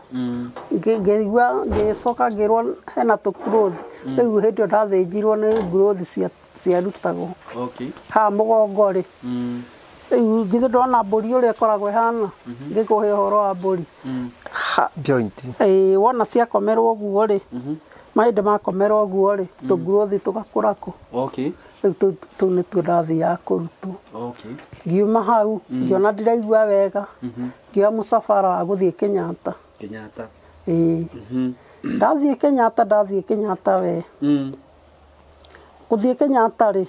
Ngĩigua ngĩcoka ngĩrwo hena tũkurothi. Rĩu hĩndĩ ĩyo ndathĩnjirwo nĩ ngurothi ciarutagwo. Okay. Haha mũgongo rĩ. Rĩu githĩ ndona mbũri ũrĩa ĩkoragwo ĩhana. Ngĩkũhe ũhoro wa mbũri. Joint. Ĩĩ wona ciakomerwo ũguo rĩ. Mahĩndĩ makomerwo ũguo rĩ tũngurothi tũgakũra kũ. Okay. Rĩu tũu nĩtuo ndathiaga kũrutwo. Okay. Ngiuma hau ngĩona ndiraigua wega. Ngĩoya mũcabara wa gũthiĩ Kenyatta. Kenyatta. Ĩĩ. Ndathiĩ Kenyatta we. Gũthiĩ Kenyatta rĩ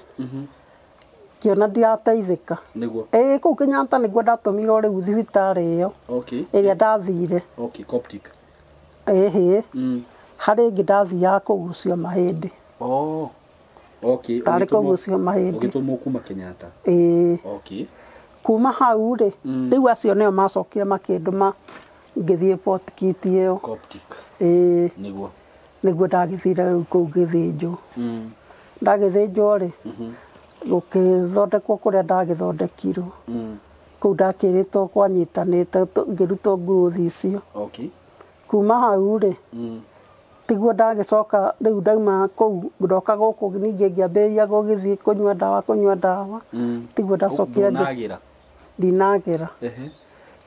ngĩona ndirateithĩka. Nĩguo. Ĩĩ kũu Kenyatta nĩguo ndatũmirwo rĩu thibitarĩ ĩyo. Okay. Ĩrĩa ndathire. Okay, Coptic. Ĩhĩ. Harĩ ĩngĩ ndathiaga kũgucio mahĩndĩ. Oh. Okay. Tarĩ kũgucio mahĩndĩ. Ũgĩtũmwo kuma Kenyatta. Ĩĩ. Okay. Kuma hau rĩ rĩu acio nĩo macokire makĩndũma ngĩthiĩ Portikiti ĩyo. Coptic. Ĩĩ. Nĩguo. Nĩguo ndagĩthire rĩu kũu ngĩthĩnjwo. Ndagĩthĩnjwo rĩ gũkĩthondekwo kũrĩa ndagĩthondekirwo. Kũu ndakĩrĩtwo kwanyitanĩte ngĩrutwo ngurothi icio. Okay. Kuma hau rĩ tiguo ndagĩcoka rĩu ndauma kũu ndoka gũkũ ningĩ ngĩambĩrĩria gũgĩthiĩ kũnyua ndawa tiguo ndacokire ndinagĩra.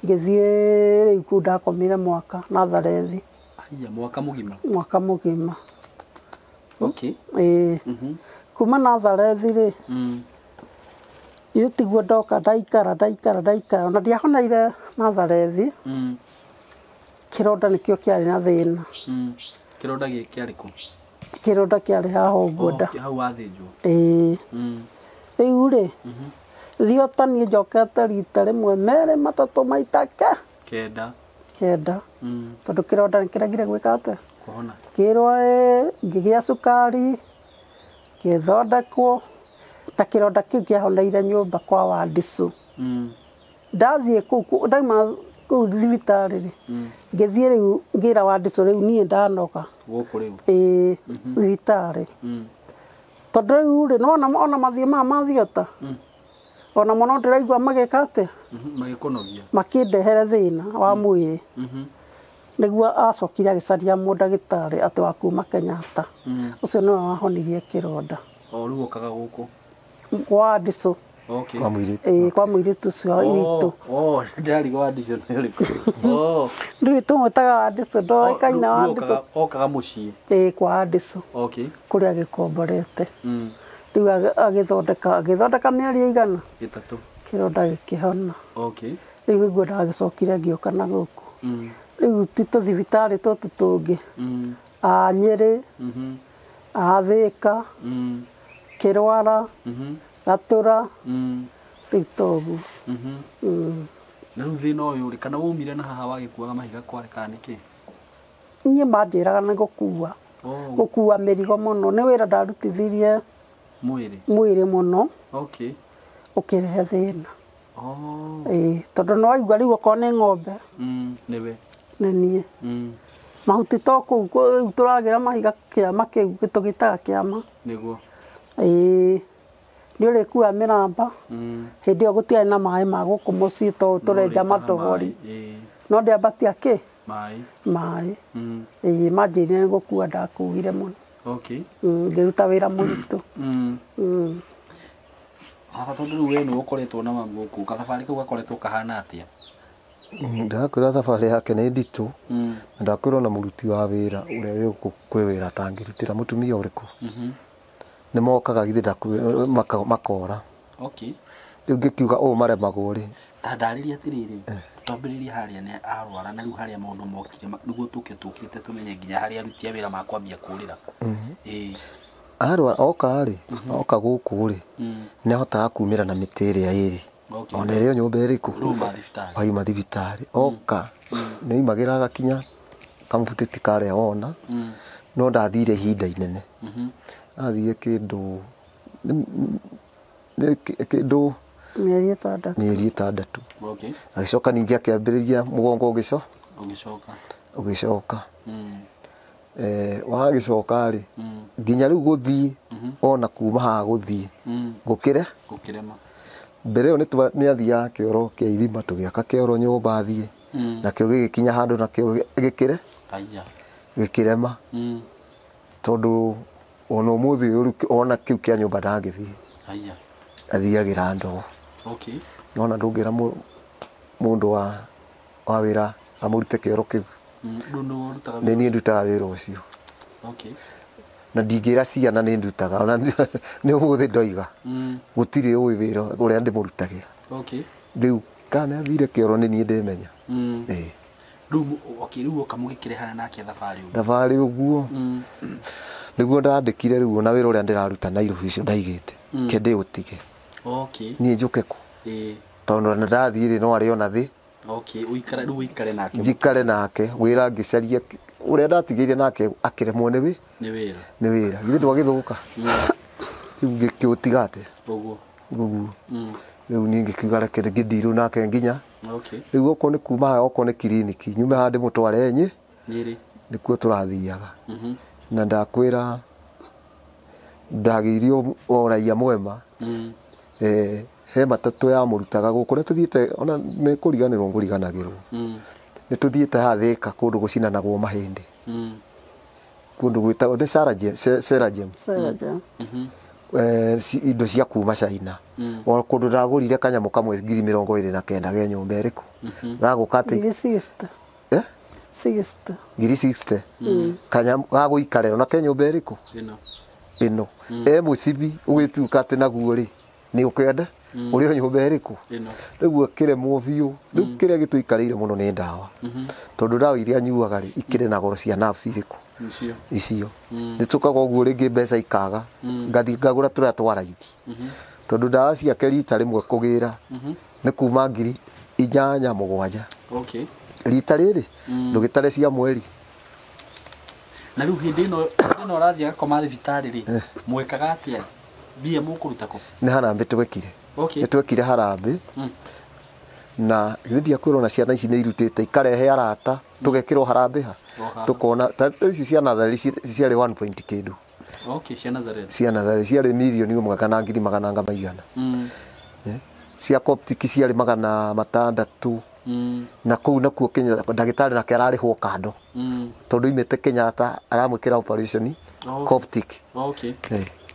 Ngĩthiĩ rĩu kũu ndakomire mwaka Natharethi. Aya mwaka mũgima. Mwaka mũgima. Okay. Ĩĩ. Kuma Natharethi rĩ ithuĩ tiguo ndoka ndaikara ona ndiahoneire Natharethi. Kĩronda nĩkĩo kĩarĩ na thĩna. Kĩronda kĩarĩ kũ? Kĩronda kĩarĩ haha ũguo nda. Hau wathĩnjwo. Ĩĩ. Rĩu rĩ thiota niĩ njokete rita rĩmwe merĩ matatũ maita kenda. Kenda. Tondũ kĩronda nĩkĩregire gwĩka atĩa? Kũhona. Kĩrwo ngĩgĩa cukari gĩthondekwo na kĩronda kĩu kĩahoneire nyũmba kwa Wandicũ. Ndathiĩ kũu ndauma kũu thibitarĩ rĩ ngĩthiĩ rĩu ngĩra Wandicũ rĩu niĩ ndanoga. Gũkũ rĩu. Ĩĩ thibitarĩ. Tondũ rĩu rĩ nĩwona ona mathiĩ maya ma thiota ona mũno ndĩraigua magĩka atĩa? Magĩkũnogia. Makĩndehere thĩna wa mwĩrĩ. Nĩguo acokire agĩcaria mũndagĩtarĩ atĩ wa kuma Kenyatta. Ũcio nĩwe wahonirie kĩronda. O rĩu ũkaga gũkũ? Kwa Wandicũ. Okay. Kwa mũirĩtu. Ĩĩ kwa mũirĩtu ũcio witũ. Oh, ndĩrarigwo Wandicũ nĩ ũrĩkũ. Oh. Rĩu tũmwĩtaga Wandicũ ndoĩkaine Wandicũ. Okaga mũciĩ. Ĩĩ kwa Wandicũ. Okay. Kũrĩa agĩkomborete. Rĩu agĩthondeka mĩeri ĩigana? 3. Kĩronda gĩkĩhona. Okay. Rĩu nĩguo ndagĩcokire ngĩũka na gũkũ. Rĩu ti tũthibitarĩ tũtũ tũngĩ. A Nyĩrĩ, a Thĩka, Kĩrwara, Gatũra, rĩu toguo. Na rĩu thĩna ũyũ rĩ kana waumire na haha wagĩkuaga mahiga kware kana nĩkĩ? Niĩ manjĩraga nĩ gũkua. Gũkua mĩrigo mũno. Nĩ wĩra ndarutithirie mwĩrĩ mũno. Okay. Ũkĩrehe thĩna. Oh. Ĩĩ tondũ nĩ waigua rĩu okorwo nĩ ng'ombe. Nĩwe. Nĩ niĩ. Mahuti to kũu rĩu tũragĩra mahiga kĩama kĩu tũgĩtaga kĩama. Nĩguo. Ĩĩ nĩ ũrĩkua mĩramba hĩndĩ ĩyo gũtiarĩ na maĩ ma gũkũ mũciĩ to tũrenja matobori no ndĩambatia kĩ maĩ ĩĩ manjĩrire nĩ gũkua ndakuire mũno. Okay. Ngĩruta wĩra mũritũ. Baba tondũ rĩu we nĩwe ũkoretwo na mamu gũkũ gathabarĩ kau gakoretwo kahana atĩa? Ndakwĩra thabarĩ yake nĩ nditũ na ndakwĩra ona mũruti wa wĩra ũrĩa wĩ gũkũ kwĩ wĩra atangĩrutĩra mũtumia ũrĩkũ nĩ mokaga githĩ makora. Okay. Rĩu ngĩkiuga ũũ maremagwo rĩ ta ndarĩria atĩrĩrĩ twambĩrĩrie harĩa nĩ arwara na rĩu harĩa maũndũ mokire nĩguo tũke tũkĩte tũmenye nginya harĩa aruti a wĩra makwambia kũrĩra. Ĩĩ arwara oka rĩ oka gũkũ rĩ nĩ ahotaga kumĩra na mĩtĩ ĩrĩa ĩrĩ ona ĩrĩa nyũmba ĩrĩkũ wauma thibitarĩ oka nĩ oimagĩra agakinya kamũbutĩti karĩa wona no ndathire ihinda inene athire kĩndũ kĩndũ mĩeri ĩtandatũ. Okay. Agĩcoka ningĩ akĩambĩrĩria mũgongo ũgĩcoka wagĩcoka rĩ nginya rĩu gũthiĩ ona kuma haha gũthiĩ gũkĩre gũkĩrema mbere ĩyo nĩ athiaga kĩoro kĩa irima tũgĩaka kĩoro nyũmba athiĩ nakĩo gĩgĩkinya handũ nakĩo gĩkĩre gĩkĩrema tondũ ona ũmũthĩ ũyũ ona kĩu kĩa nyũmba ndangĩthiĩ athiagĩra ndoo. Okay. Nona ndũngĩra mũndũ wa wĩra amũrute kĩoro kĩu. Nĩ niĩ ndutaga wĩra ũcio. Okay. Na ndingĩra ciana nĩ ndutaga ona nĩ ũmũthĩ ndoiga gũtirĩ ũĩ wĩra ũrĩa ndĩmũrutagĩra. Okay. Rĩu kana athire kĩoro nĩ niĩ ndĩmenya. Ĩĩ. Rĩu okay rĩu oka mũgĩkĩrehana nake thabarĩ ũguo. Thabarĩ ũguo. Nĩguo ndandĩkire rĩu ona wĩra ũrĩa ndĩraruta Nairobi ũcio ndaigĩte ke ndĩũtige. Okay. Niĩ njũke kũ. Ĩĩ. Tondũ ona ndathiĩ rĩ no arĩ ona thĩ. Okay, ũikare rĩu ũikare nake. Njikare nake wĩra ngĩcaria ũrĩa ndatigĩire nake akĩremwo nĩ wĩra. Nĩ wĩra. Githĩ ndwagĩthũka. Rĩu ngĩkĩũtiga atĩa? Ũguo. Ũguo. Rĩu niĩ ngĩkiuga reke ngĩndirũ nake nginya. Okay. Rĩu okorwo nĩ kuma haha okorwo nĩ kiriniki nyume haha ndĩmũtware Nyĩrĩ. Nĩkuo tũrathiaga. Na ndakwĩra ndagĩirio o raia mwema. He matatũ ya mũrutaga gũkũ nĩ tũthiĩte ona nĩ kũriganĩrwo ngũriganagĩrwo. Nĩ tũthiĩte haha Thĩka kũndũ gũcinanagwo mahĩndĩ. Kũndũ gwĩtagwo nĩ Serajem. Indo cia kuma China. O kũndũ ndagũrire kanyamũ kamwe 29,000 ge nyũmba ĩrĩkũ. Gagũka atĩ ngiri 60. Eh? 60. Ngiri 60. Kanyamũ gagũikarĩra ona ke nyũmba ĩrĩkũ? Ĩno. E mũcibi ũgĩtuĩka atĩ naguo rĩ nĩ ũkwenda ũrĩ o nyũmba ĩrĩkũ? Rĩu akĩremwo biũ. Rĩu kĩrĩa gĩtũikarĩire mũno nĩ ndawa. Tondũ ndawa iria anyuaga rĩ ikĩrĩ na goro cia nerves irĩkũ? Icio. Nĩ tũkaga ũguo rĩngĩ mbeca ikaga ngathiĩ ngagũra tũrĩa twa raithi. Tondũ ndawa ciake rita rĩmwe kũgĩra nĩ kuma 8,700. Okay. Rita rĩrĩ ndũgĩtare cia mweri. Na rĩu hĩndĩ ĩno ũrathiĩ agakoma thibitarĩ rĩ mwekaga atĩa? Mbia mũkũruta kũ? Nĩ harambĩ twekire. Okay. Nĩ twekire harambĩ. Na githĩ ndiakwĩrwo ona ciana ici nĩ irutĩte ikarehe arata tũgekĩrwo harambĩ ha. Tũkona ta ici cia natharĩ ciarĩ 1 point kĩndũ. Okay, cia Nazareth. Cia natharĩ ciarĩ mirioni ĩmwe kana ngiri magana maigana. Cia Coptic ciarĩ 600. Na kũu nakuo Kenya ndagĩtarĩ nake ararĩhwo kando. Tondũ imĩte Kenyatta aramwĩkĩra operation Coptic. Okay.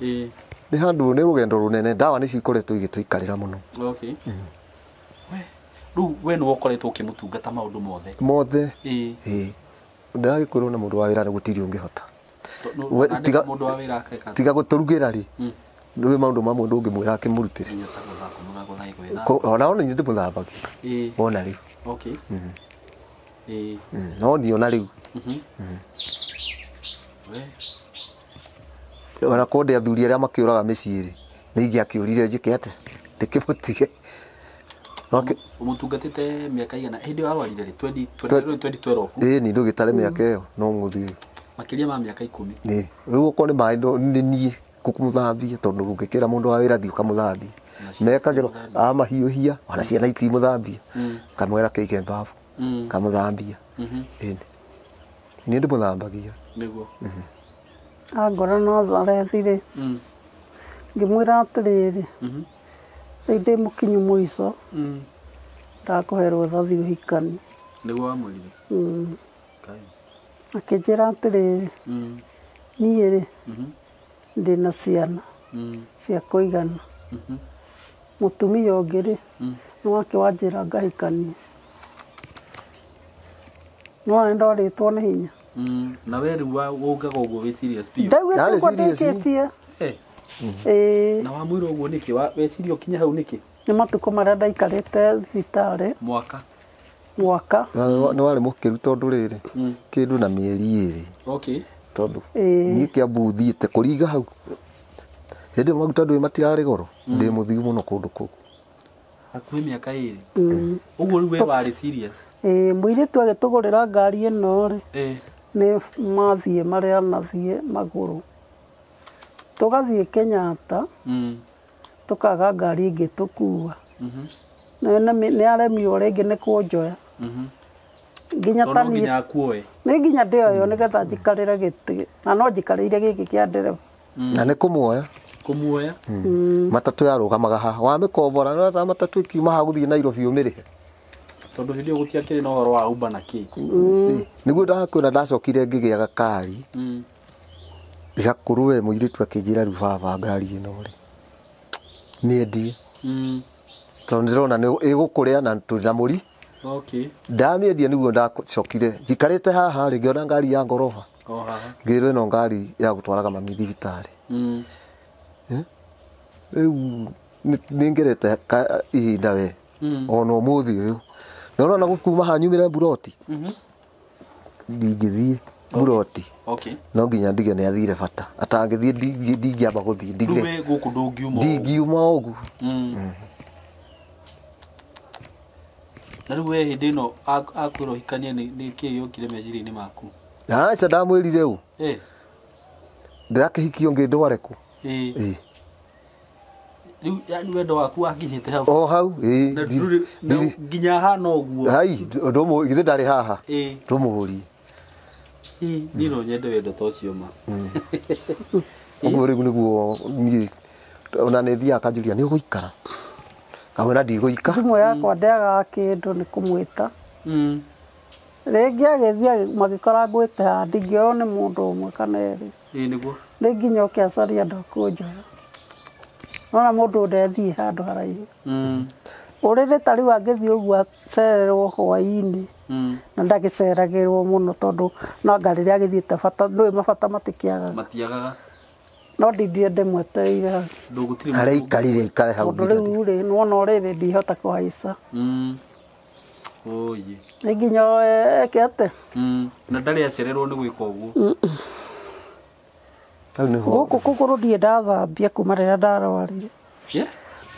Ĩĩ. Nĩ handũ nĩ rũgendo rũnene ndawa nĩ cikoretwo igĩtũikarĩra mũno. Okay. We rĩu we nĩwe ũkoretwo ũkĩmũtungata maũndũ mothe? Mothe. Ĩĩ. Ĩĩ. Ndĩragĩkwĩrwo na mũndũ wa wĩra gũtirĩ ũngĩhota. Mũndũ wa wĩra akeka. Tiga gũtũrugĩra rĩ. Nĩ maũndũ mamwe ndũngĩmwĩra akĩmũrutĩre. Ona ona niĩ ndĩmũthambagia. Ĩĩ. Ona rĩu. Okay. Ĩĩ. No niĩ ona rĩu. We Ona korwo ndĩ athuri arĩa makĩũraga mĩciĩ rĩ nĩ ingĩakĩũrire njĩke atĩa ndĩkĩmũtige. Ũmũtungatĩte mĩaka igana hĩndĩ ĩyo arwarire rĩ 2012? Ĩĩ ni ndũgĩtare mĩaka ĩyo no mũthĩ ũyũ. Makĩria ma mĩaka 10. Ĩĩ. Rĩu okorwo nĩ maĩ nĩ niĩ kũmũthambia tondũ ũngĩkĩra mũndũ wa wĩra thiĩ ũkamũthambie. Mekagĩrwo amahiũhia ona ciana itimũthambia. Kamwĩra kĩige mbabu. Kamũthambia. Ĩĩ. Niĩ ndĩmũthambagia. Nĩguo. Angora no tharethi rĩ. Ngĩmwĩra atĩrĩrĩ, rĩu ndĩ mũkinyu mũico, ndakũhe rũtha thiĩ ũhikanie. Nĩguo wamwĩrire? Akĩnjĩra atĩrĩrĩ, niĩ rĩ, ndĩna ciana cia kũigana. Mũtumia ũngĩ rĩ, nĩ wake wanjĩra ngahikanie. No nĩ ndorĩtwo nĩ hinya. Na we rĩu waugaga ũguo wĩ serious biũ? Ndaugĩte ũguo ndĩkĩtie. Na wamwĩra ũguo nĩkĩ? Weciria ũkinye hau nĩkĩ? Nĩ matukũ marĩa ndaikarĩte thibitarĩ. Mwaka. Mwaka. Nĩ warĩ mũkĩru tondũ rĩrĩ, kĩndũ na mĩeri ĩrĩ. Okay. Tondũ niĩ Kĩambu thiĩte kũringa hau. Hĩndĩ ĩyo maguta ndũĩ matirarĩ goro. Ndĩ mũthiu mũno kũndũ kũu. Hakuhĩ mĩaka ĩrĩ. Ũguo rĩu we warĩ serious? Mũirĩtu agĩtũgũrĩra ngari ĩno rĩ, nĩ mathiĩ marĩa anathiĩ magũrũ. Tũgathiĩ Kenyatta, tũkaga ngari ĩngĩ tũkua. Nĩ aremirwo rĩngĩ nĩ kũnjoya. Nginya ta nginya akuoe. Nĩ nginya ndĩoywo nĩgetha njikarĩre gĩtĩ. Na no njikarĩire gĩkĩ kĩa ndereba. Na nĩ kũmuoya. Kũmuoya? Matatũ yarũgamaga haha. Wamĩkombora no ta matatũ ĩkiuma haha gũthiĩ Nairobi ũmĩrĩhe. Tondũ hĩndĩ ĩyo gũtiakĩrĩ na ũhoro wa Uber na kĩ. Nĩguo ndakwĩra ndacokire ngĩgĩa gakari. Gakũrũ we mũirĩtu akĩnjĩra rĩu baba ngari ĩno rĩ, mĩendie. Tondũ ndĩrona nĩ ĩgũkũrĩa na tũrĩ na mũri. Okay. Ndamĩendia nĩguo ndacokire njikarĩte haha rĩ, ngĩona ngari ya ngoroba. O haha. Ngĩrwo ĩno ngari ya gũtwaraga mami thibitarĩ. Rĩu nĩ ngerete ihinda we. Ona ũmũthĩ ũyũ. Na ũrona gũkuma haha nyumĩre mburoti. Ndingĩthiĩ mburoti. Okay. No nginya ndige nĩ athire bata. Atangĩthiĩ ndingĩamba gũthiĩ ndige. Rĩu we gũkũ ndũngiuma. Ndingiuma ũguo. Na rĩu we hĩndĩ ĩno akwĩra ũhikanie nĩ kĩĩ gĩokire meciria-inĩ maku? Aca ndamwĩrire ũũ. Ndĩrakĩhikio ngĩndware kũ? Rĩu yani wendo waku wakinyĩte hau. O hau, nginya haha ũguo. Hai, githĩ ndarĩ haha. Ndũmũhũrie. Niĩ no nyende wendo ta ũcio ma. Ũguo rĩu nĩguo niĩ ona nĩ thiaga akanjũria nĩ ũgũikara. Ngamwĩra ndigũikara. Thimũ yakwa ndĩagaga kĩndũ nĩ kũmwĩta. Rĩngĩ agĩthiĩ magĩkora ngwĩte haha ndingĩoywo nĩ mũndũ ũmwe kana erĩ. Nĩguo. Rĩ nginya oke acarie andũ a kũnjoya. Nona mũndũ ndethiĩ handũ haraihu. Ũrĩrĩ ta rĩu angĩthiĩ ũguo acererwo hwaĩ-inĩ. Na ndagĩceragĩrwo mũno tondũ no anga rĩrĩa agĩthiĩte bata, ndũĩ mabata matikĩagaga. Matiagaga. No ndindire ndĩmwetereire hau. Harĩa aikarire aikare hau. Tondũ rĩu rĩ, nĩwona ũrĩrĩ ndihota kũhaica. Oye. Nĩ nginya eke atĩa? Na ndarĩ acererwo nĩ gwĩka ũguo. Gũkũ kũgũrũ ndirĩ ndathambia kuma rĩrĩa ndarwarire.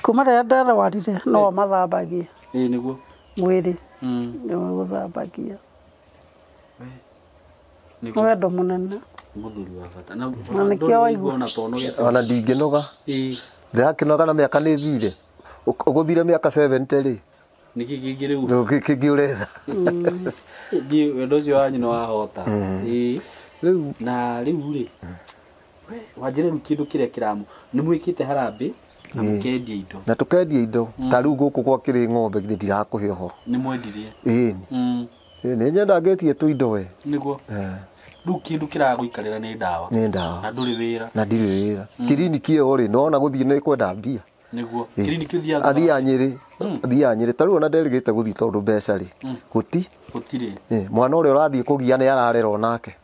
Kuma rĩrĩa ndarwarire no mathambagia. Nĩguo. Mwĩrĩ. Nĩwe gũthambagia. Nĩ wendo mũnene. Mũthuri wa bata. Na nĩkĩo waigua. Ona ndingĩnoga. Ndĩrakĩnoga na mĩaka nĩ ĩthire. Ũgũthire mĩaka 70 rĩ. Nĩkĩ kĩngĩ rĩu? Kĩngĩ ũretha. Niĩ wendo ũcio wanyu nĩ wahota. Rĩu na rĩu rĩ, wanjĩre rĩu kĩndũ kĩrĩa kĩramu. Nĩ mwĩkĩte harambĩ na mũkendia indo. Na tũkendia indo. Ta rĩu gũkũ gwakĩrĩ ng'ombe githĩ ndirakũhe ũhoro. Nĩ mwendirie? Nĩ nyenda ngĩtie tũindo we. Nĩguo. Rĩu kĩndũ kĩragũikarĩra nĩ ndawa. Nĩ ndawa. Na ndũrĩ wĩra. Na ndirĩ wĩra. Kiriniki ĩyo rĩ, nĩwona gũthiĩ nĩ kwenda mbia. Nĩguo. Kiriniki ũthiaga? Athiaga Nyĩrĩ. Athiaga Nyĩrĩ. Ta rĩu ona nderĩgĩte gũthiĩ tondũ mbeca rĩ, gũtirĩ. Mwana ũrĩa ũrathiĩ kũgia nĩ ararera onake.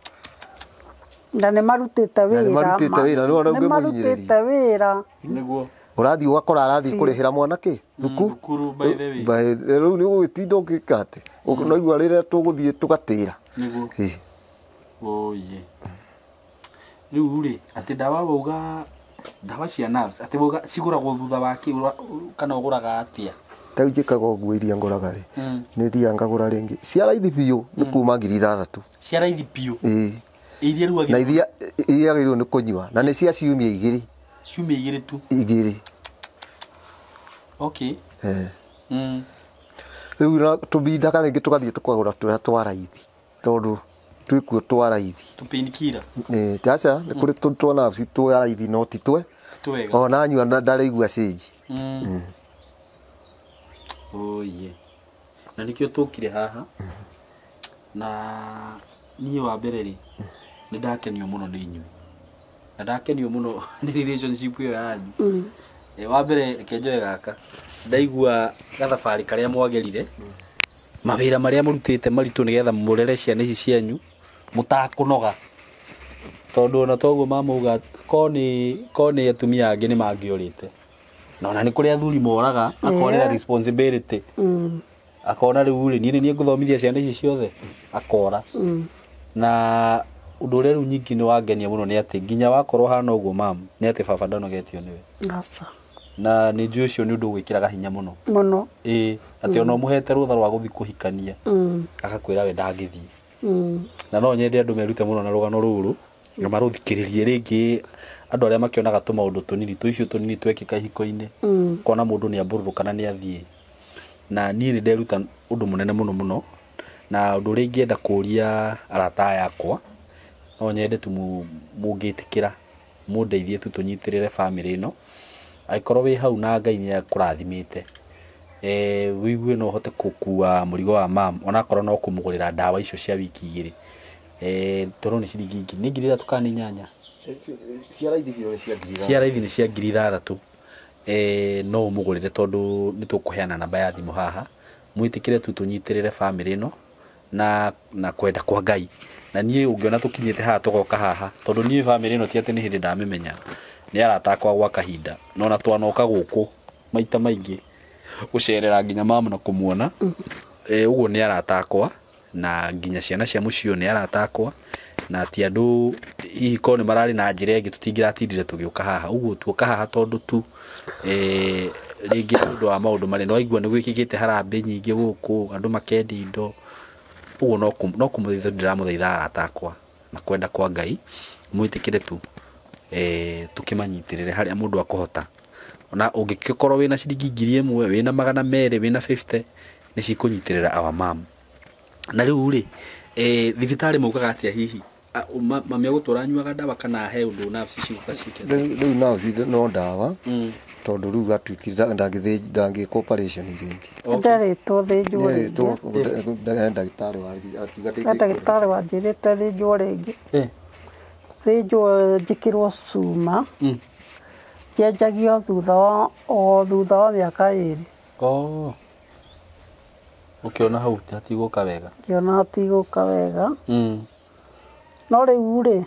Na nĩ marutĩte wĩra. Na nĩ marutĩte wĩra, nĩwona Nĩ marutĩte wĩra. Nĩguo. Ũrathiĩ ũgakora arathiĩ kũrĩhĩra mwana kĩ? Thukuru by the way. Rĩu nĩ ũgũgĩtinda ũgĩka atĩ. No igua rĩrĩa tũgũthiĩ tũgatĩra. Nĩguo. Oye. Rĩu rĩ, atĩ ndawa wauga ndawa cia nerves, atĩ wauga cigũragwo thutha wa kĩ kana ũgũraga atĩa? Ta rĩu njĩkaga ũguo iria ngũraga rĩ, nĩ thiaga ngagũra rĩngĩ. Cia raithi biũ nĩ kuma 6,000. Cia raithi biũ? Ĩĩ. Iria rĩu Na iria agĩrĩirwo nĩ kũnyua. Na nĩ cia ciumia igĩrĩ. Ciumia igĩrĩ tu? Igĩrĩ. Okay. Rĩu tũbindaga rĩngĩ tũgathiĩ tũkagũra tũrĩa twa raithi. Tondũ Twĩkuo twa raithi. Tũpainkiller. Ĩĩ, aca nĩ kũrĩ twa nerves twa raithi no ti twe. Twega. Ona anyua ndarĩigua change. Oye. Na nĩkĩo tũkire haha. Na niĩ wa mbere rĩ, nĩ ndakenio mũno nĩ inyuĩ. Na ndakenio mũno nĩ relationship ĩyo yanyu. Wa mbere reke njoe gaka. Ndaigua gathabarĩ karĩa mwagerire. Mawĩra marĩa mũrutĩte maritũ nĩgetha mũrere ciana ici cianyu mũtakũnoga. Tondũ ona toguo mamauga ko nĩ atumia angĩ nĩ mangĩorĩte. Na ona nĩ kũrĩ athuri moraga akorera responsibility. Akona rĩu rĩ niĩ nĩ ngũthomithia ciana ici ciothe akora. Na ũndũ ũrĩa rĩu nyingĩ nĩ wangenia mũno nĩ atĩ nginya wakorwo hana ũguo mam nĩ atĩ baba ndanogetio nĩwe. Aca. Na nĩ njũĩ ũcio nĩ ũndũ ũgwĩkĩraga hinya mũno. Mũno. Ĩĩ, atĩ ona ũmũhete rũtha rwa gũthiĩ kũhikania. Agakwĩra we ndangĩthiĩ. Na no nyende andũ merute mũno na rũgano rũrũ na marũthikĩrĩrie rĩngĩ andũ arĩa makĩonaga tũmaũndũ tũnini tũicio tũnini twekĩka ihiko-inĩ. Kona mũndũ nĩ ambũrũrũka na nĩ athiĩ. Na niĩ nĩ nderuta ũndũ mũnene mũno mũno. Na ũndũ ũrĩa ingĩenda kũria arata aya akwa no nyende tu mũngĩtĩkĩra mũndeithie tu tũnyitĩrĩre bamĩrĩ ĩno. Angĩkorwo wĩ hau na Ngai nĩ akũrathimĩte, wĩigue no ũhote gũkua mũrigo wa mam onakorwo no kũmũgũrĩra ndawa icio cia wiki igĩrĩ. Tondũ nĩ ciringi ngiri, nĩ ngiri ithatũ kana nĩ inyanya? Cia raithi biũ nĩ cia ngiri ithathatũ. Cia raithi nĩ cia ngiri ithathatũ. No ũmũgũrĩre tondũ nĩ tũkũheana namba ya thimũ haha. Mwĩtĩkĩre tu tũnyitĩrĩre bamĩrĩ ĩno na kwenda kwa Ngai. Na niĩ ũngĩona tũkinyĩte haha tũgoka haha tondũ niĩ bamĩrĩ ĩno ti atĩ nĩ hĩndĩ ndamĩmenya. Nĩ arata akwa gwa kahinda. No ona twanoka gũkũ maita maingĩ gũcerera nginya mama na kũmuona. Ũguo nĩ arata akwa na nginya ciana cia mũciĩ ũyũ nĩ arata akwa na ti andũ hihi korwo nĩ mararĩ na njĩra ĩngĩ tũtingĩratindire tũgĩũka haha. Ũguo tuoka haha tondũ tu rĩngĩ nĩ ũndũ wa maũndũ marĩa nĩ waigua nĩ gwĩkĩkĩte harambĩ nyingĩ gũkũ andũ makendia indo. Ũguo no kũmũthaitha ndĩramũthaitha arata akwa na kwenda kwa Ngai mwĩtĩkĩre tu tũkĩmanyitĩrĩre harĩa mũndũ akũhota. Ona ũngĩkorwo wĩna ciringi ngiri ĩmwe, wĩna magana merĩ, wĩna 50 nĩ cikũnyitĩrĩra our mom. Na rĩu rĩ, thibitarĩ maugaga atĩa hihi? Mami agũtũra anyuaga ndawa kana he ũndũ nerves cigũka ciĩke? Rĩu nerves no ndawa. Tondũ rĩu atuĩkire ndangĩkwo operation rĩngĩ. Nderĩtwo thĩnjwo rĩngĩ. Ndagĩtarĩ akiuga ndĩngĩkwo. Ndagĩtarĩ wanjĩrĩte thĩnjwo rĩngĩ. Thĩnjwo njĩkĩrwo cuma. Njenjagio thutha wa mĩaka ĩrĩ. Ũkĩona hau hatigũka wega. Ngĩona hatigũka wega. No rĩu rĩ,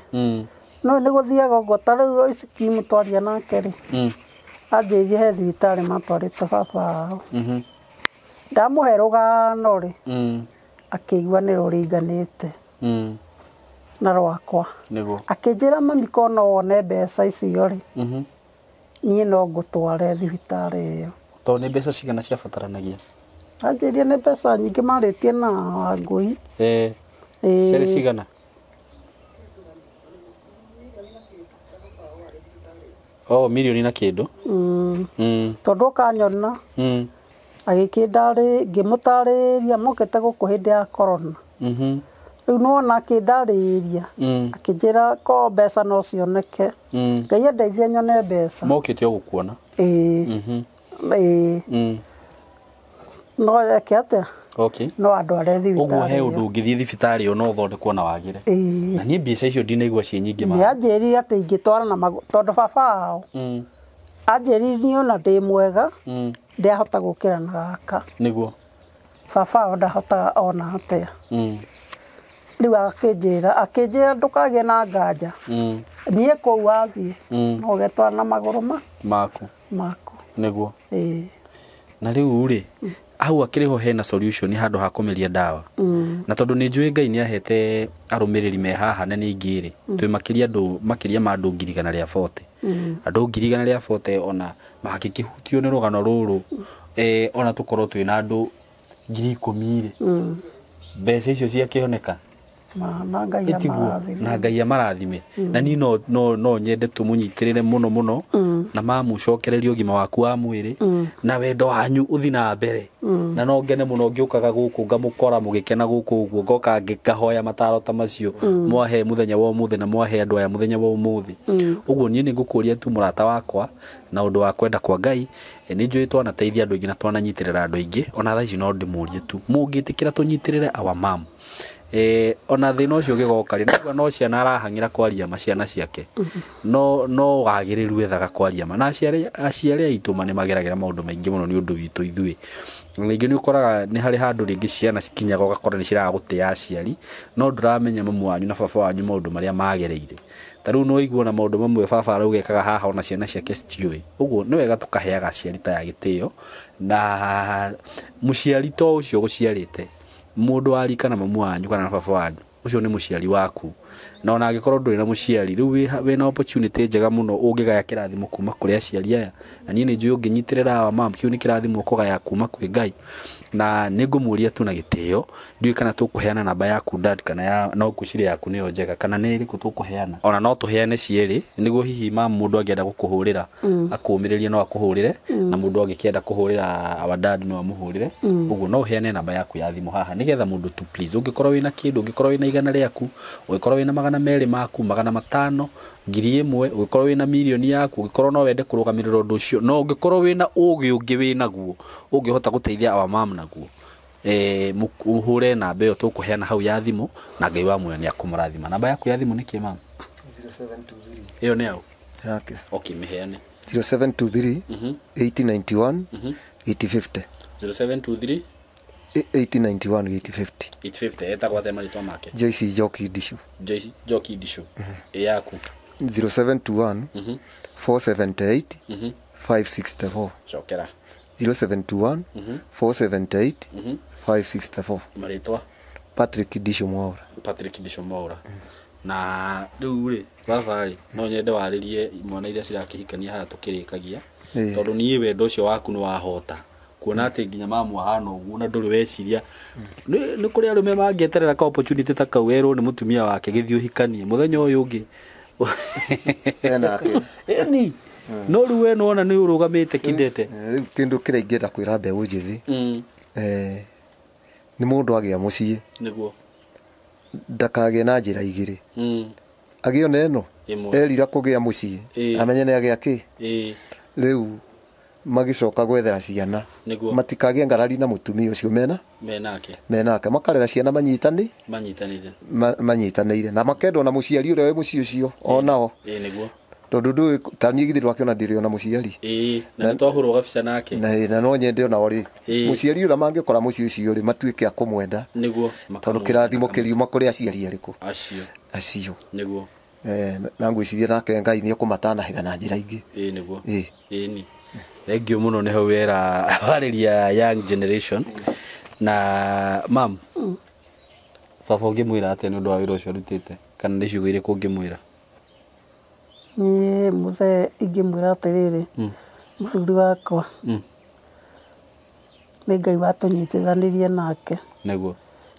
no nĩ gũthiaga ũguo ta rĩu ici kimu twaria nake rĩ. Anjĩrire he thibitarĩ matwarĩte baba wao. Ndamũhe rũgano rĩ, akĩigua nĩ rũringanĩte na rwakwa. Nĩguo. Akĩnjĩra mami ko no wone mbeca icio rĩ, niĩ no ngũtware thibitarĩ ĩyo. Tondũ nĩ mbeca cigana ciabataranagia? Anjĩrire nĩ mbeca nyingĩ marĩtie na Wangũi. Ciarĩ cigana? Oh, milioni na kĩndũ. Tondũ ũkanyona agĩkĩndarĩ ngĩmũtarĩria mokĩte gũkũ hĩndĩ ya corona. Rĩu nĩwona akĩndarĩria akĩnjĩra ko mbeca no cioneke. Ngai andeithie nyone mbeca. Mokĩte o gũkuona? Ĩĩ. Ĩĩ. No eke atĩa? Okay. No andware thibitarĩ. Ũguo he ũndũ ũngĩthiĩ thibitarĩ ĩyo no ũthondekwo na wagĩre. Ĩĩ. Na niĩ mbeca icio ndinaigua ciĩ nyingĩ ma. Nĩ anjĩrire atĩ ingĩtwara na tondũ baba wao anjĩrire niĩ ona ndĩ mwega ndiahota gũkĩra na gaka. Nĩguo. Baba wao ndahotaga ona atĩa. Rĩu akĩnjĩra ndũkagĩe na nganja. Niĩ kũu wathiĩ no ũgetwara na magũrũ maku. Maku. Nĩguo. Ĩĩ. Na rĩu rĩ, hau akĩrĩ ho hena solution handũ ha kũmeria ndawa. Na tondũ nĩ njũĩ Ngai nĩ ahete arũmĩrĩri me haha na nĩ aingĩ rĩ, twĩ makĩria andũ makĩria ma andũ 140,000. Andũ 140,000 ona mangĩkĩhutio nĩ rũgano rũrũ, ona tũkorwo twĩna andũ 10,000 rĩ, mbeca icio ciakĩoneka. Na Ngai amarathime. Na Ngai amarathime. Na ni no nyende tũmũnyitĩrĩre mũno mũno na mamũcokererie ũgima waku wa mwĩrĩ na wendo wanyu ũthi na mbere. Na no ngene mũno ngĩũkaga gũkũ ngamũkora mũgĩkena gũkũ ũguo ngoka ngĩkahoya mataro ta macio mwahe mũthenya wa ũmũthĩ na mwahe andũ aya mũthenya wa ũmũthĩ. Ũguo niĩ nĩngũkũria tu mũrata wakwa na ũndũ wa kwenda kwa Ngai nĩ njũĩ twanateithia andũ aingĩ na twananyitĩrĩra andũ aingĩ ona thaa ici no ndĩmũrie tu mũngĩtĩkĩra tũnyitĩrĩre our mom. Ona thĩna ũcio ũgĩgoka rĩ naigua no ciana arahang'ĩra kwaria ma ciana ciake no wagĩrĩru ethaga kwaria ma na aciari aitũ ma nĩ mageragĩra maũndũ maingĩ mũno nĩ ũndũ witũ ithuĩ. Rĩngĩ nĩ ũkoraga nĩ harĩ handũ rĩngĩ ciana cikinyaga ũgakora nĩ ciraga gũtĩa aciari no ndũramenya mamu wanyu na baba wanyu maũndũ marĩa magereire. Ta rĩu no ũigue ona maũndũ mamwe baba arauga ekaga haha ona ciana ciake citiũĩ. Ũguo nĩ wega tũkaheaga aciari ta aya gĩtĩo na mũciari to ũcio ũgũciarĩte mũndũ wa rika na mamu wanyu kana na baba wanyu ũcio nĩ mũciari waku na ona angĩkorwo ndũrĩ na mũciari rĩu wĩna opportunity njega mũno ũngĩgaya kĩrathimo kuma kũrĩ aciari aya na niĩ nĩ njũĩ ũngĩnyitĩrĩra awa mam kĩu nĩ kĩrathimo ũkũgaya kuma kwĩ Ngai na nĩ ngũmũria tu na gĩtĩo ndiũĩ kana tũkũheana namba yaku dad kana ya no ngwĩciria yaku nĩyo njega kana nĩ ĩrĩkũ tũkũheana ona no tũheane cierĩ nĩguo hihi mam mũndũ angĩenda gũkũhũrĩra akũũmĩrĩrie no akũhũrĩre na mũndũ angĩkĩenda kũhũrĩra our dad no amũhũrĩre ũguo no ũheane namba yaku ya thimũ haha nĩgetha mũndũ tu please ũngĩkorwo wĩna kĩndũ ũngĩkorwo wĩna 100 rĩaku ũngĩkorwo wĩna 200 maku 500 1000 ũngĩkorwo wĩna mirioni yaku ũngĩkorwo no wende kũrũgamĩrĩra ũndũ ũcio no ũngĩkorwo wĩna ũgĩ ũngĩ wĩnaguo ũngĩhota gũteithia our mom naguo ũhũre namba ĩyo tũkũheana hau ya thimũ na Ngai wa muoyo nĩ akũmũrathima. Namba yaku ya thimũ nĩ kĩ mam? 0723. Ĩyo nĩ yaũ? Yake. Okay, mĩheane. 0723 8091 850. 0723 8091 850. 850 etagwo atĩa marĩtwa make? Joyce Njoki Ndicũ. Joyce Njoki Ndicũ. Ĩ yaku? 0721 478 564. Cokera. 0721 478 564. Marĩtwa? Patrick Ndicũ Mwaura. Patrick Ndicũ Mwaura. Na rĩu rĩ baba rĩ no nyende warĩrie mwana iria cirakĩhikania haha tũkĩrĩkagia tondũ niĩ wendo ũcio waku nĩ wahota kuona atĩ nginya mamu ahana ũguo na ndũrĩ weciria nĩ kũrĩ arũme mangĩeterera ka opportunity ta kau erwo nĩ mũtumia wake gĩthiĩ ũhikanie mũthenya ũyũ ũngĩ enake ĩni no rĩu we nĩwona nĩ ũrũgamĩte kidete. Rĩu kĩndũ kĩrĩa ingĩenda kwĩra mbeũ njĩthĩ nĩ mũndũ agĩa mũciĩ nĩguo ndakagĩe na njĩra igĩrĩ agĩo na ĩno erira kũgĩa mũciĩ amenye nĩ agĩa kĩ rĩu magĩcoka gwethera ciana matikagĩe ngarari na mũtumia ũcio menake makarera ciana manyitanĩire na makendwo na mũciari ũrĩa wĩ mũciĩ ũcio onao nĩguo tondũ ndũĩ ta niĩ githĩ ndwakĩona ndĩrĩ ona mũciari na nĩtwahũrwo gabica nake na no nyende onao rĩ mũciari ũrĩa mangĩkora mũciĩ ũcio rĩ matuĩke a kũmwenda nĩguo tondũ kĩrathimo kĩriuma kũrĩ aciari arĩkũ acio nĩguo na ngwĩciria nake Ngai nĩ ekũmatanahĩra na njĩra ingĩ nĩguo ĩni thank you mũno nĩ hau wera warĩria young generation na mam baba ũngĩmwĩra atĩa nĩ ũndũ wa wĩra ũcio arutĩte kana nĩ ciugo irĩkũ ũngĩmwĩra? Niĩ mũthee ingĩmwĩra atĩrĩrĩ mũthuri wakwa nĩ Ngai watũnyitithanirie nake nĩguo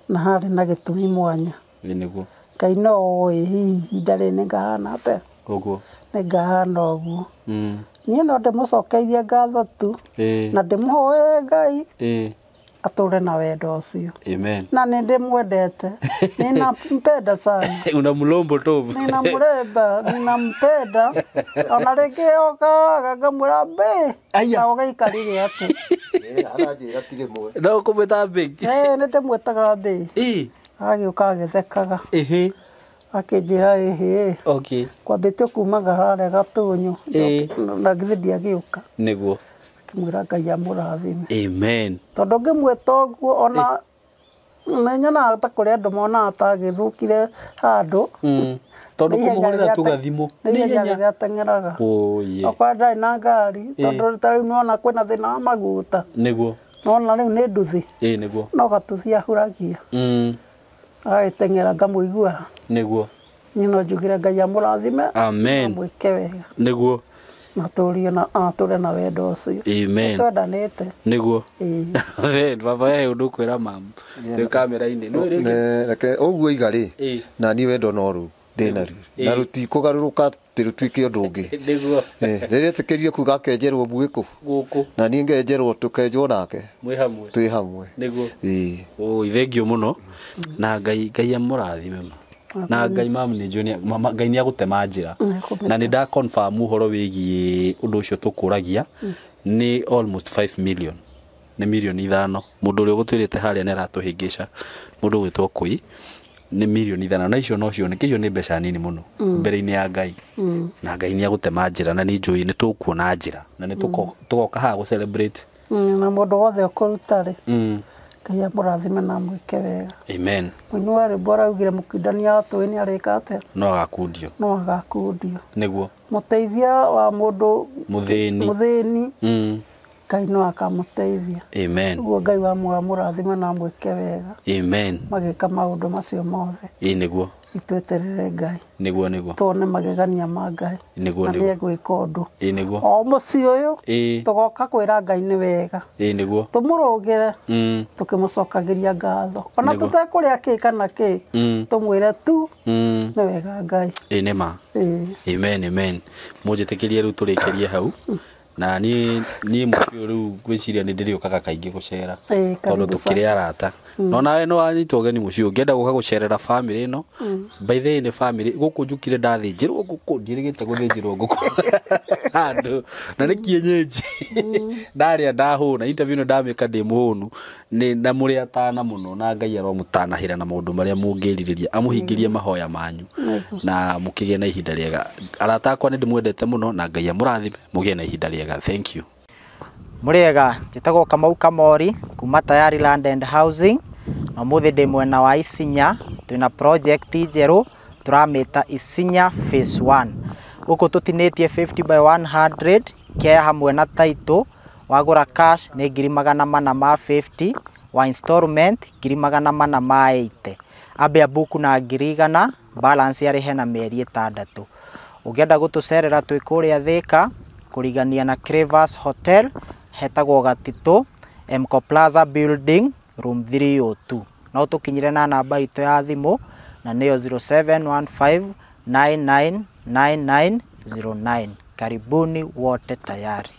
na harĩ na gĩtũmi mwanya nĩguo Ngai no oĩ hihi ihinda rĩrĩ nĩngahana atĩa ũguo nĩngahana ũguo niĩ no ndĩmũcokeirie ngatho tu na ndĩmũhoere Ngai atũre na wendo ũcio. Amen. Na nĩ ndĩmwendete ninampenda sana. Una mlombo tovu. Ninamremba, ninampenda ona rĩngĩ okaga ngamwĩra mbĩ na ũgaikarire atĩ aranjĩra ti rĩmwe no ũkũmwĩta mbĩ nĩ ndĩmwĩtaga mbĩ agĩũka agĩthekaga akĩnjĩra ĩhĩ okay kwambĩte kumaga harĩa gatũnyũ na githĩ ndiagĩũka nĩguo akĩmwĩra Ngai amũrathime. Amen. Tondũ ngĩmwĩta ũguo ona nĩnyonaga ta kũrĩ andũ monaga ta agĩthũkire handũ tondũ kũmũhũrĩra tu gathimũ nĩ ihenya rĩrĩa ateng'eraga okorwo ndarĩ na ngari tondũ ta rĩu nĩwona kwĩna thĩna wa maguta nĩguo nĩwona rĩu nĩ nduthi nĩguo no gatuthi ahuragia agagĩteng'era ngamũigua nĩguo niĩ no njugire Ngai amũrathime Amen amwĩke wega nĩguo. Na tũrie na atũre na wendo ũcio. Amen. Twendanĩte. Nĩguo. Ĩĩ. Baba he ũndũ kwĩra mamu twĩ kamera-inĩ no rĩngĩ Reke ũguo iga rĩ Ĩĩ. na niĩ wendo no rũu ndĩnaruo na rũtikũgarũrũka atĩ rũtuĩke ũndũ ũngĩ. Nĩguo. Rĩrĩa etĩkĩrie kuga akenjerwo mbuĩkũ gũkũ na niĩ ngenjerwo tũkenjwo nake mwĩ hamwe twĩ hamwe. Nĩguo. Ĩĩ. Oi thengio mũno na Ngai Ngai amũrathime ma na Ngai mamu nĩ njũĩ Ngai nĩ agũtema njĩra na nĩ nda confirm ũhoro wĩgiĩ ũndũ ũcio tũkũragia nĩ almost 5 million nĩ mirioni 5 mũndũ ũrĩa ũgũtwĩrĩte harĩa nĩ aratũhĩngĩca mũndũ ũgwĩtwo Kũi nĩ mirioni 5 na icio no cioneke icio nĩ mbeca nini mũno mbere-inĩ ya Ngai na Ngai nĩ agũtema njĩra na nĩ njũĩ nĩ tũkuona njĩra na nĩ tũgoka haha gũ celebrate. Na mũndũ wothe ũkũruta rĩ Ngai amũrathime na amwĩke wega. Amen. Mũini wa rwĩmbo araugire mũkindania wa tũĩ nĩ arĩka atĩa? No agakundio. No agakundio. Nĩguo. Mũteithia wa mũndũ mũthĩni. Mũthĩni. Ngai no akamũteithia. Amen. Ũguo Ngai wa amũrathime na amwĩke wega. Amen. Magĩka maũndũ macio mothe. Ĩĩ nĩguo. Itweterere Ngai. Nĩguo nĩguo. Tuone magegania ma Ngai. Nĩguo Na nĩguo. nĩ egwĩka ũndũ. Ĩĩ nĩguo. O mũciĩ ũyũ Ĩĩ. tũgoka kwĩra Ngai nĩ wega. Ĩĩ nĩguo. Tũmũrũgĩre. Tũkĩmũcokagĩria ngatho. Ona tũtekũrĩa kĩ kana kĩ. Tũmwĩre tu. Nĩ wega Ngai. Ĩĩ nĩ ma. Ĩĩ. Amen amen. Mũnjĩtĩkĩrie rĩu tũrĩkĩrie hau. Na niĩ mũciĩ rĩu ngwĩciria nĩ ndĩrĩũkaga kaingĩ gũcera tondũ tũkĩrĩ arata no nawe no wanyitwo ũgeni mũciĩ ũngĩenda gũka gũcerera family ĩno by the way nĩ family gũkũ njũkire ndathĩnjĩrwo ngũkũ ndiĩrĩgĩte gũthĩnjĩrwo ngũkũ handũ na nĩ kienyeji ndarĩa ndahũna interview ĩno ndamĩka ndĩ mũhũnu na mũrĩ atana mũno na Ngai aromũtanahĩra na maũndũ marĩa mũngĩrirĩria amũhingĩrie mahoya manyu na mũkĩgĩe na ihinda rĩega. Arata akwa nĩ ndĩmwendete mũno na Ngai amũrathime mũgĩe na ihinda rĩega. Thank you. Mũrĩega, njĩtagwo Kamau Kamori kuma Tayari Land and Housing na ũmũthĩ ndĩ mwena wa Isinya twĩna project njerũ tũramĩta Isinya Phase 1. Gũkũ tũtinĩtie 50 by 100 kea hamwe na title wagũra cash nĩ 450,000 wa installment 480,000 ambe abuku na 100,000 balance arĩhe na mĩeri 6. Ũngĩenda gũtũcerera twĩ kũrĩa Thĩka kũrigania na Crevas Hotel hetagwo Gatitũ Mco Plaza Building room 302. No tũkinyire na namba itũ ya thimũ na nĩyo 0715999909. Karibuni wote tayari.